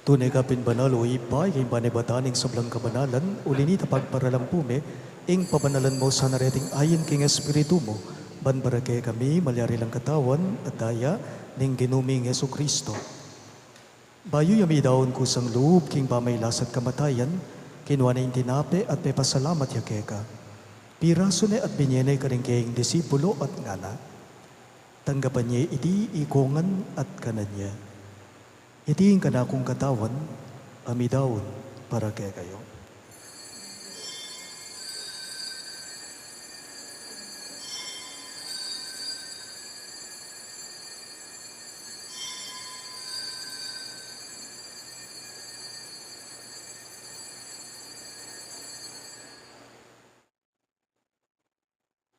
Tune ka pin banal, o Ibpa, ing panibatan ning sablang kabanalan, uli na nita pagparalan mu me ing pabanalan mu sana reting ain king Espiritu mu, ban para kekami malyari lang katawan at daya ning Ginu ming Jesucristo. Bayu ya midaun kusang lub king pamailas at kamatayan, kinua ne ing tinape at pepasalamat ya keka. Pirasu ne at binie ne karing keyang disipulo at ngana: Tanggapan ye iti ikongan at kanan ye. Iti ing kanakung katawan a midaun para kekayu.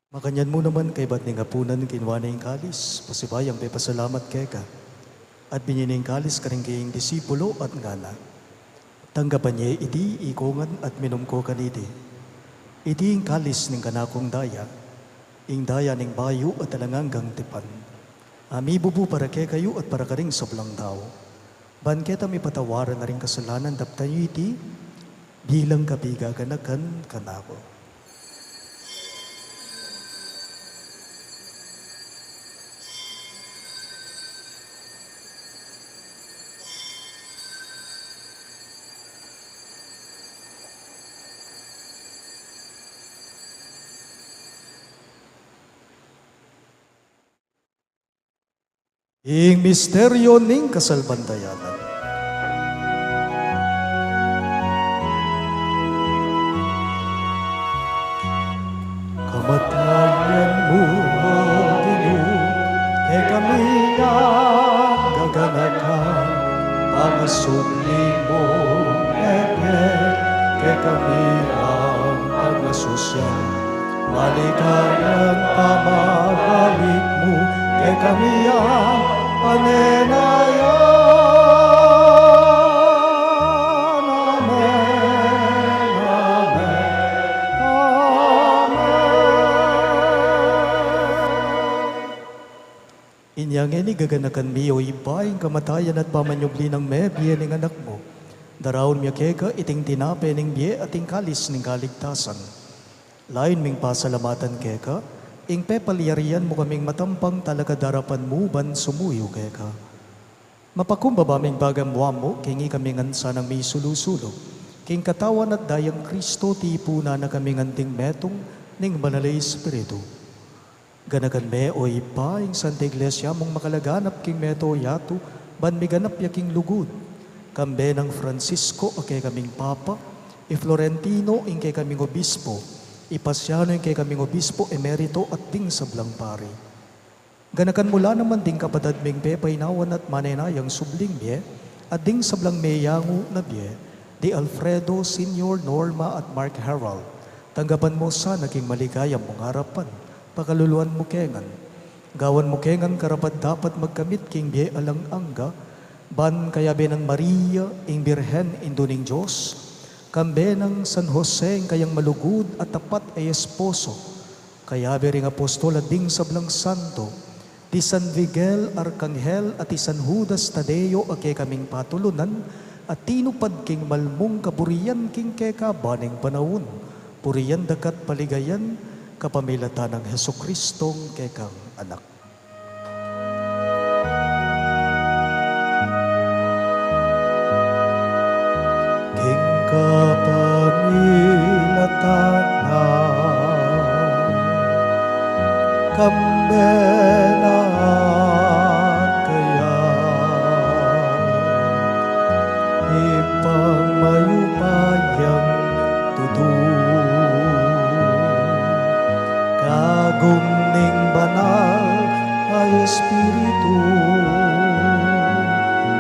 Makanyan mu naman kaybat ning apunan, kinua ne ing kalis, pasibayu yang pepasalamat keka, at binie ne ing kalis karing keyang disipulo at ngana: Tanggapan ye iti ikongan at minum ko kaniti. Iti ing kalis ning kanakung daya, ing daya ning bayu at alang anggang tipan, a mibubu para kekayu at para karing sablang tau. Ban keta mipatawaran na ring kasalanan, daptan yu iti bilang kapigaganakan kanaku. Ing misteryo ning kasalpantayanan. Kamatayan mu, O Ginu, kekami yang gaganakan, pangasubli mu, mebie, kekami yang pangasusyan. Maligayang pamabalik mu kekami yang panenayan. Amen, amen, amen. Inya ngeni, gaganakan mi, O Ibpa, ing kamatayan at pamanyubli nang mebie ning Anak mu. Daraun mi keka iting tinape ning bie at ing kalis ning kaligtasan. Layun ming pasalamatan keka ing pepalyarian mu kaming matampang talakad arapan mu ban sumuyu keka. Mapakumbaba ming pagamuan mu king ikami ngan sanang misulu-sulu, King katawan at dayang Kristo, tipunan na kaming anting metung ning Banal a Espiritu. Ganakan me, O Ibpa, ing Santa Iglesia mung makalaganap king mabilug a yatu, ban miganap ya king lugud. Kambe nang Francisco a kekaming Papa, i Florentino ing kekaming Obispo, i Pasiano ing kekaming Obispo Emerito at ding sablang pari. Ganakan mu la naman ding kapatad ming pepaynawan at manenayang subling bie, at ding sablang meyangu na bie, di Alfredo, Senior, Norma, at Mark Harold. Tanggapan mu sana king maligaya mung arapan, pakaluluan mu kengan. Gawan mu kengan karapat-dapat magkamit king bie alang angga, ban kayabe nang Maria, ing Birhen, Indu ning Dios, kambe nang San Jose, ing kayang malugud at tapat a esposo, kayabe ring apostol at ding sablang santo, di San Miguel Arkanghel at di San Judas Tadeo a kekaming patulunan, a tinupad king mal mung kaburian king keka ban ing panaun. Purian da ka at paligayan, kapamilatan nang Jesucristong kekang Anak. King kapamilatan na, kambe na kaya, Ibpang mayupayang tutu, kagum ning Banal a Espiritu,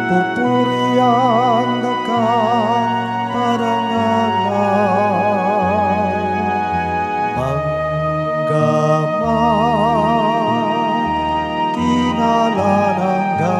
pupurian da ka, parangalan, mangga man king alang angga.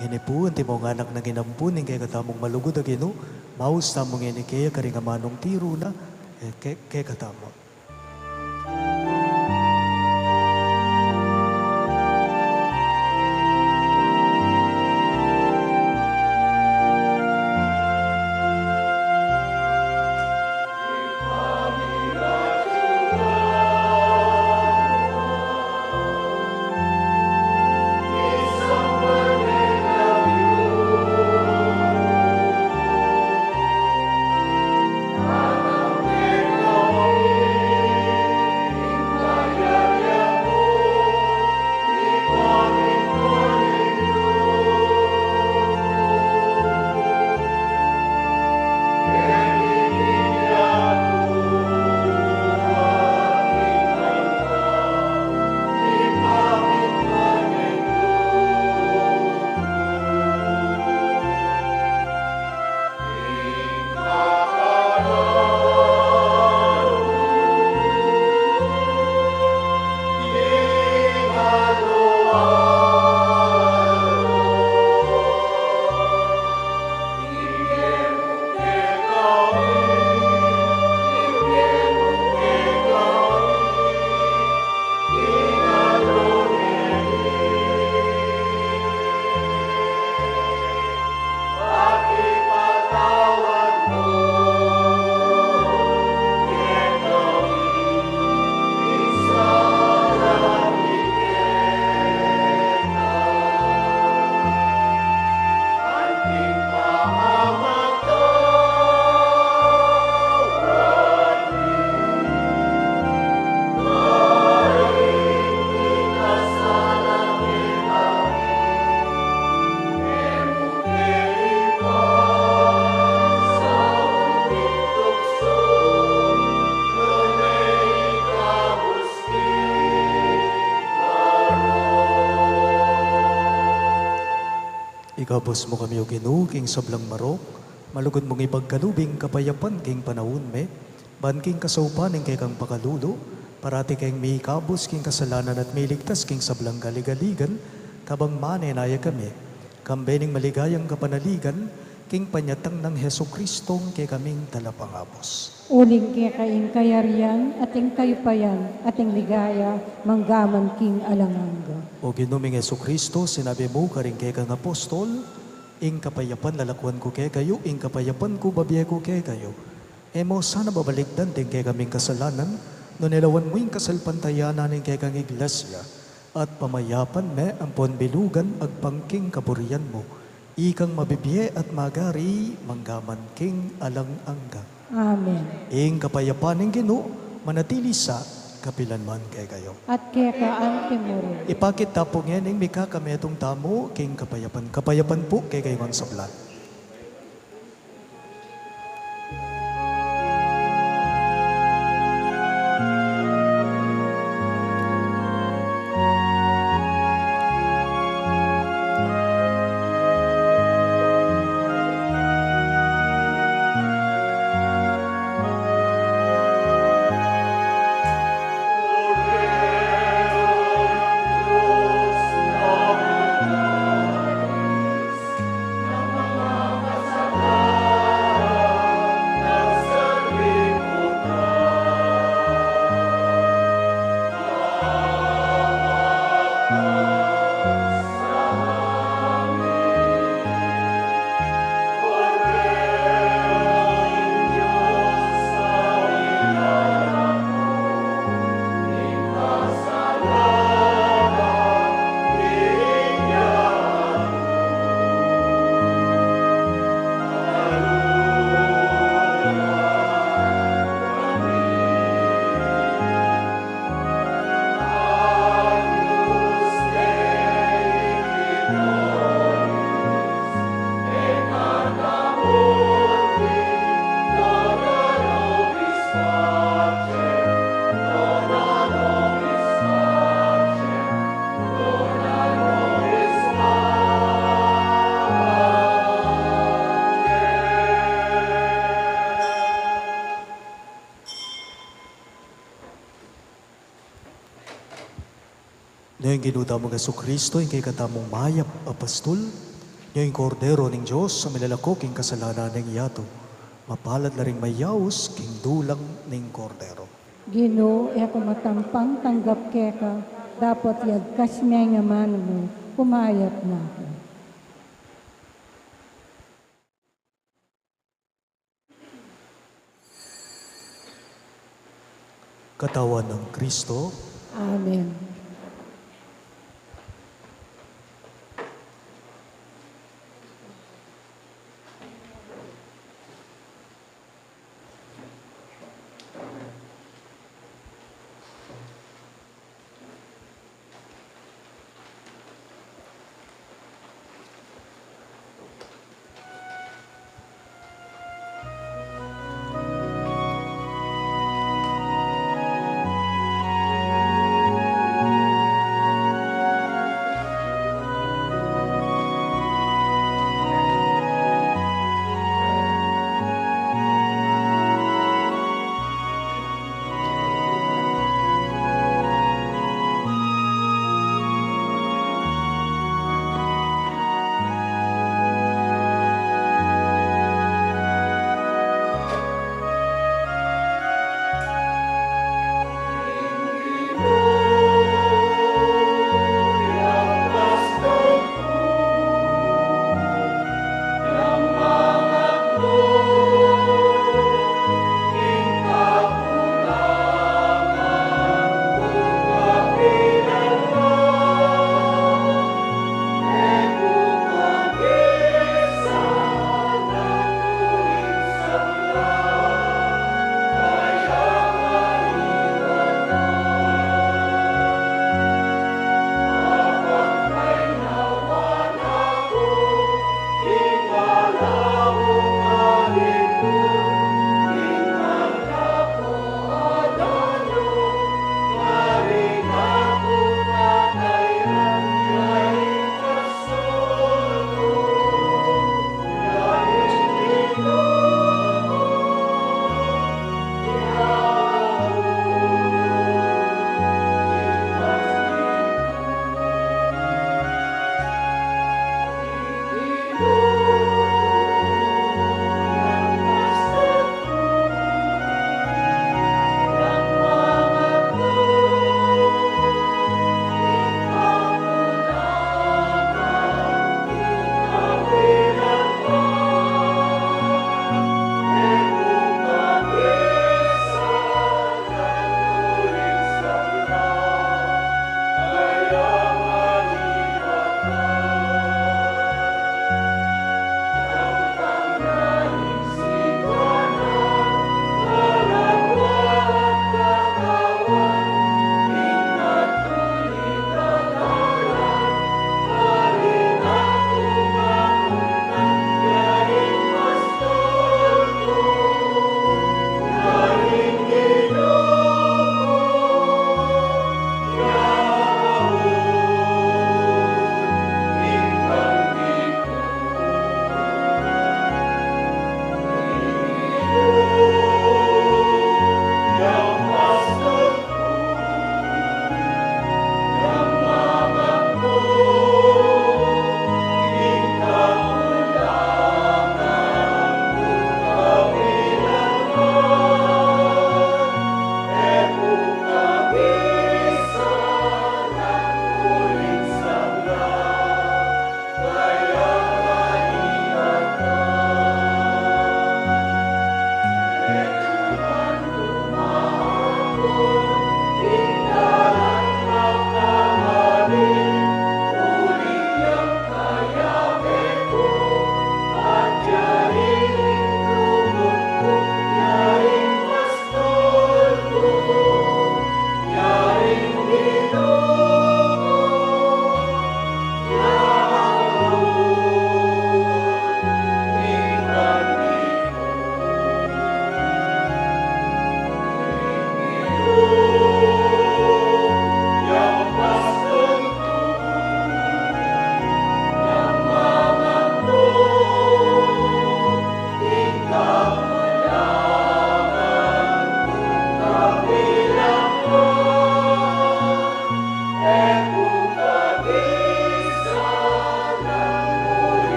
Ngeni pu, antimong anak na nginampun ning kekatamung malugud a Ginu, maus tamu ngeni kaya karing amanung tiru na, e, ke-, kekatamu. Ikabus mu kami, O Ginu, king sablang marok, malugud mung ipagkalub ing kapayapan king panaun mi, ban king kasaupan ning kekang pakalulu, Parati keng mikabus king kasalanan at miligtas king sablang kaligaligan, kabang manenaya kami, kambe ning maligayang kapanaligan, king panyatang nang Jesucristo, ing kekaming Talapangabus. Uling keka ing kayarian, at ing kayupayan, at ing ligaya, manggaman king alang angga. O Ginu ming Jesucristo, sinabi mu karing kekang apostol, ing kapayapan lalakwan ku kekayu, ing kapayapan ku babie ku kekayu. E mu sana babalikdan ding kekaming kasalanan, nune lawan mu ing kasalpantayanan ning kekang Iglesia, at pamayapan me ampon bilugan agpang king kaburian mu. Ikang mabibie at magari, manggaman king alang angga. Amen. Ing kapayapan ning Ginu, manatili sa kapilan man kekayu. At keka anti mu rin. Ipakit ta pu ngening mikakametung tamu king kapayapan. Kapayapan pu kekayu ngan sabla. Nyo ing Ginu tamung Jesucristo, ing kekatamung mayap a pastul, nyo ing Kordero ning Dios, a milalako king kasalanan ning yatu. Mapalad la ring mayaus king dulang ning Kordero. Ginu, e ku matampang tanggap keka, dapot yagkas me ing amanu mu, kumayap na ku. Katawan nang Kristo. Amen.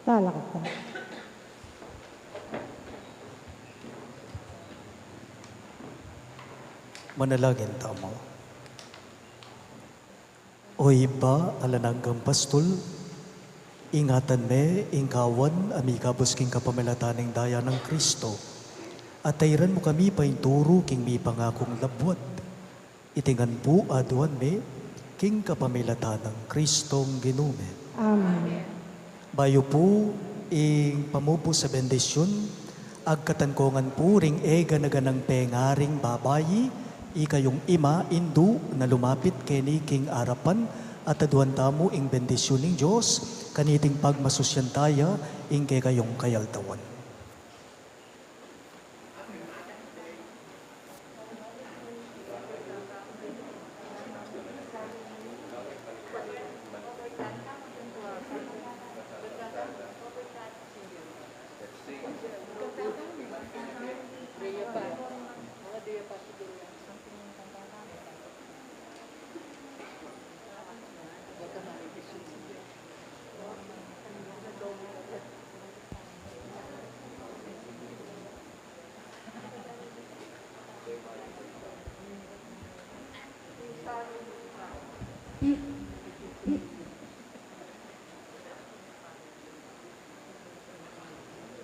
Talakad tamu. Manalangin tamu. O Ibpa, alang anggang pastul, ingatan me ing kawan a mikabus king kapamilatan ning daya nang Kristo, at tairan mu kami painturu king mipangakung labuad. Iti ngan pu aduan mi king kapamilatan nang Kristong Ginu mi. Amen. Bayu pu ing pamubus a bendisyun, agkatan ko ngan pu ring e gana-ganang pengaring babai, ikayung ima, indu, na lumapit keni king arapan, at aduan tamu ing bendisyun ning Dios, kaniting pagmasusyan taya ing kekayung kayaltawan.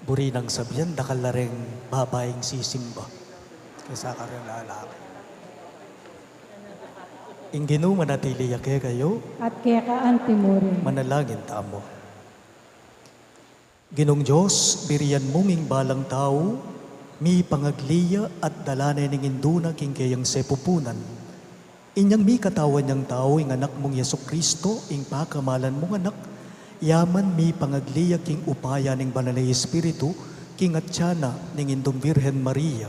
Buri nang sabian, dakal la ring babaing sisimba kesa karing lalaki. Ing Ginu manatili ya kekayu. At keka antimurin. Manalangin tamu. Ginung Dios, birian mung ing balang tau mipangagli ya at dala ne ning indu na king keyang sepupunan. Inyang mikatawan yang tau ing Anak mung Jesucristo, ing pakamalan mung Anak, ya man mipangagli ya king upaya ning Banal a Espiritu, king atyan na ning Indung Virgen Maria.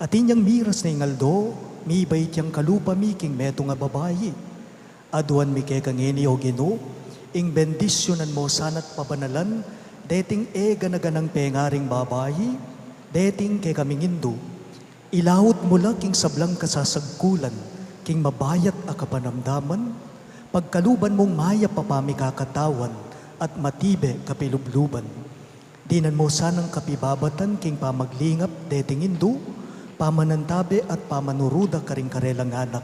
At inyang miras ne ing aldo, mibait yang kalupa mi king metung a babai. Aduan mi keka ngeni, O Ginu, ing bendisyunan mu sana't pabanalan deting e gana-ganang pengaring babai, deting kekaming indu. Ilaut mu la king sablang kasasagkulan king mabayat a kapanamdaman, pagkaluban mung mayap a pamikakatawan at matibe kapilubluban. Dinan mu sanang kapibabatan king pamaglingap deting indu, pamanantabe at pamanuruda karing karelang anak.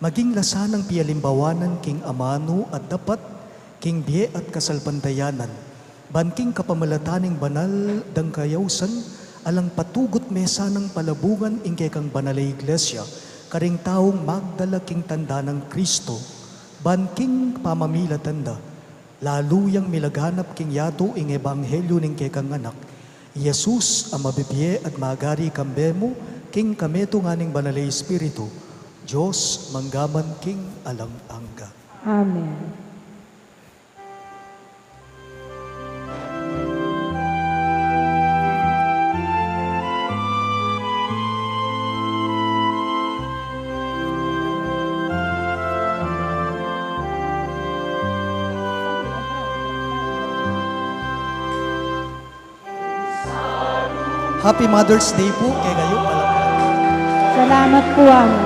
Maging la sanang pialimbawanan king amanu at dapat, king bie at kasalpantayanan, ban king kapamilatan ning banal dang kayausan, alang patugut me sanang palabungan ing kekang banal a Iglesia karing taung magdala king tanda nang Kristo, ban king pamamilatan da lalu yang milaganap king yatu ing ebanghelyu ning kekang Anak, Jesus, a mabibie at magari kambe mu king kametungan ning Banal a Espiritu, Dios, mangga man king alang angga. Amen. Happy Mother's Day po kekayu, palakpakan. Salamat po, Ama.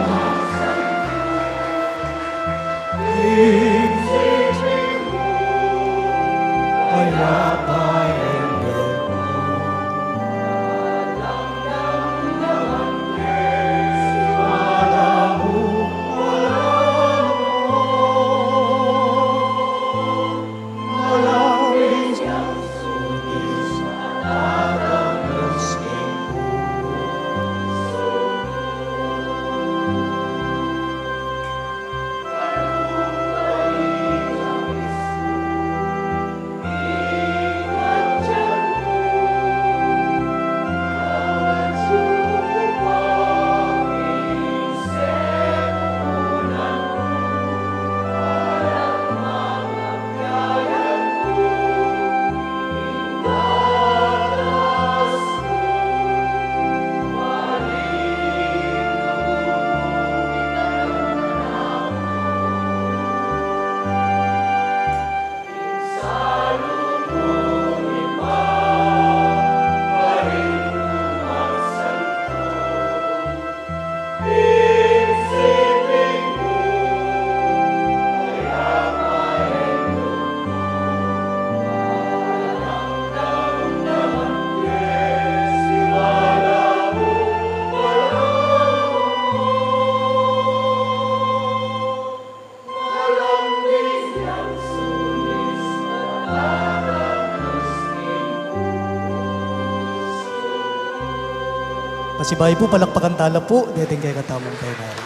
Sibayu pu, palakpakan tala pu deting kekatamung Pari.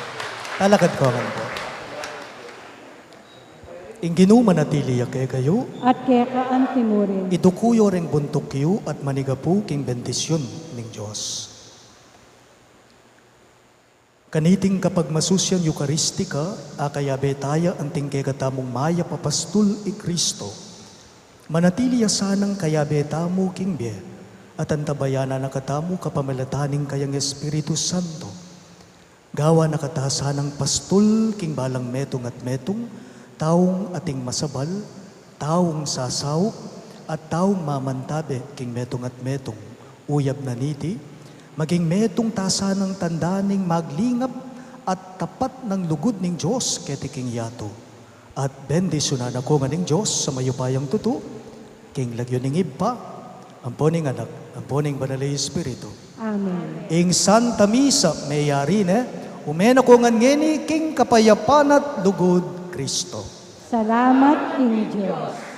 Talakad ko ngan pu. Ing Ginu manatili ya kekayu. At keka anti mu rin. Iduku yu reng buntuk yu at manigapu king bendisyun ning Dios. Kaniting kapagmasusyan Eukaristika, akayabe taya anting kekatamung mayap a pastul i Kristo. Manatili ya sanang kayabe tamu king bie, at antabayanan na katamu kapamilatan ning kayang Espiritu Santo. Gawan na kata sanang pastul king balang metung at metung, taung ating masabal, taung sasaup, at taung mamantabe king metung at metung. Uyab na niti, maging metung ta sanang tanda ning maglingap at tapat nang lugud ning Dios keti king yatu. At bendisyunan na ko ngan ning Dios a mayupayang tutu, king lagyu ning Ibpa, ampo ning Anak, ampo ning Banal a Espiritu. Amen. Ing Santa Misa meyari ne, ume na ko ngan ngeni king kapayapan at lugud Kristo. Salamat king Dios.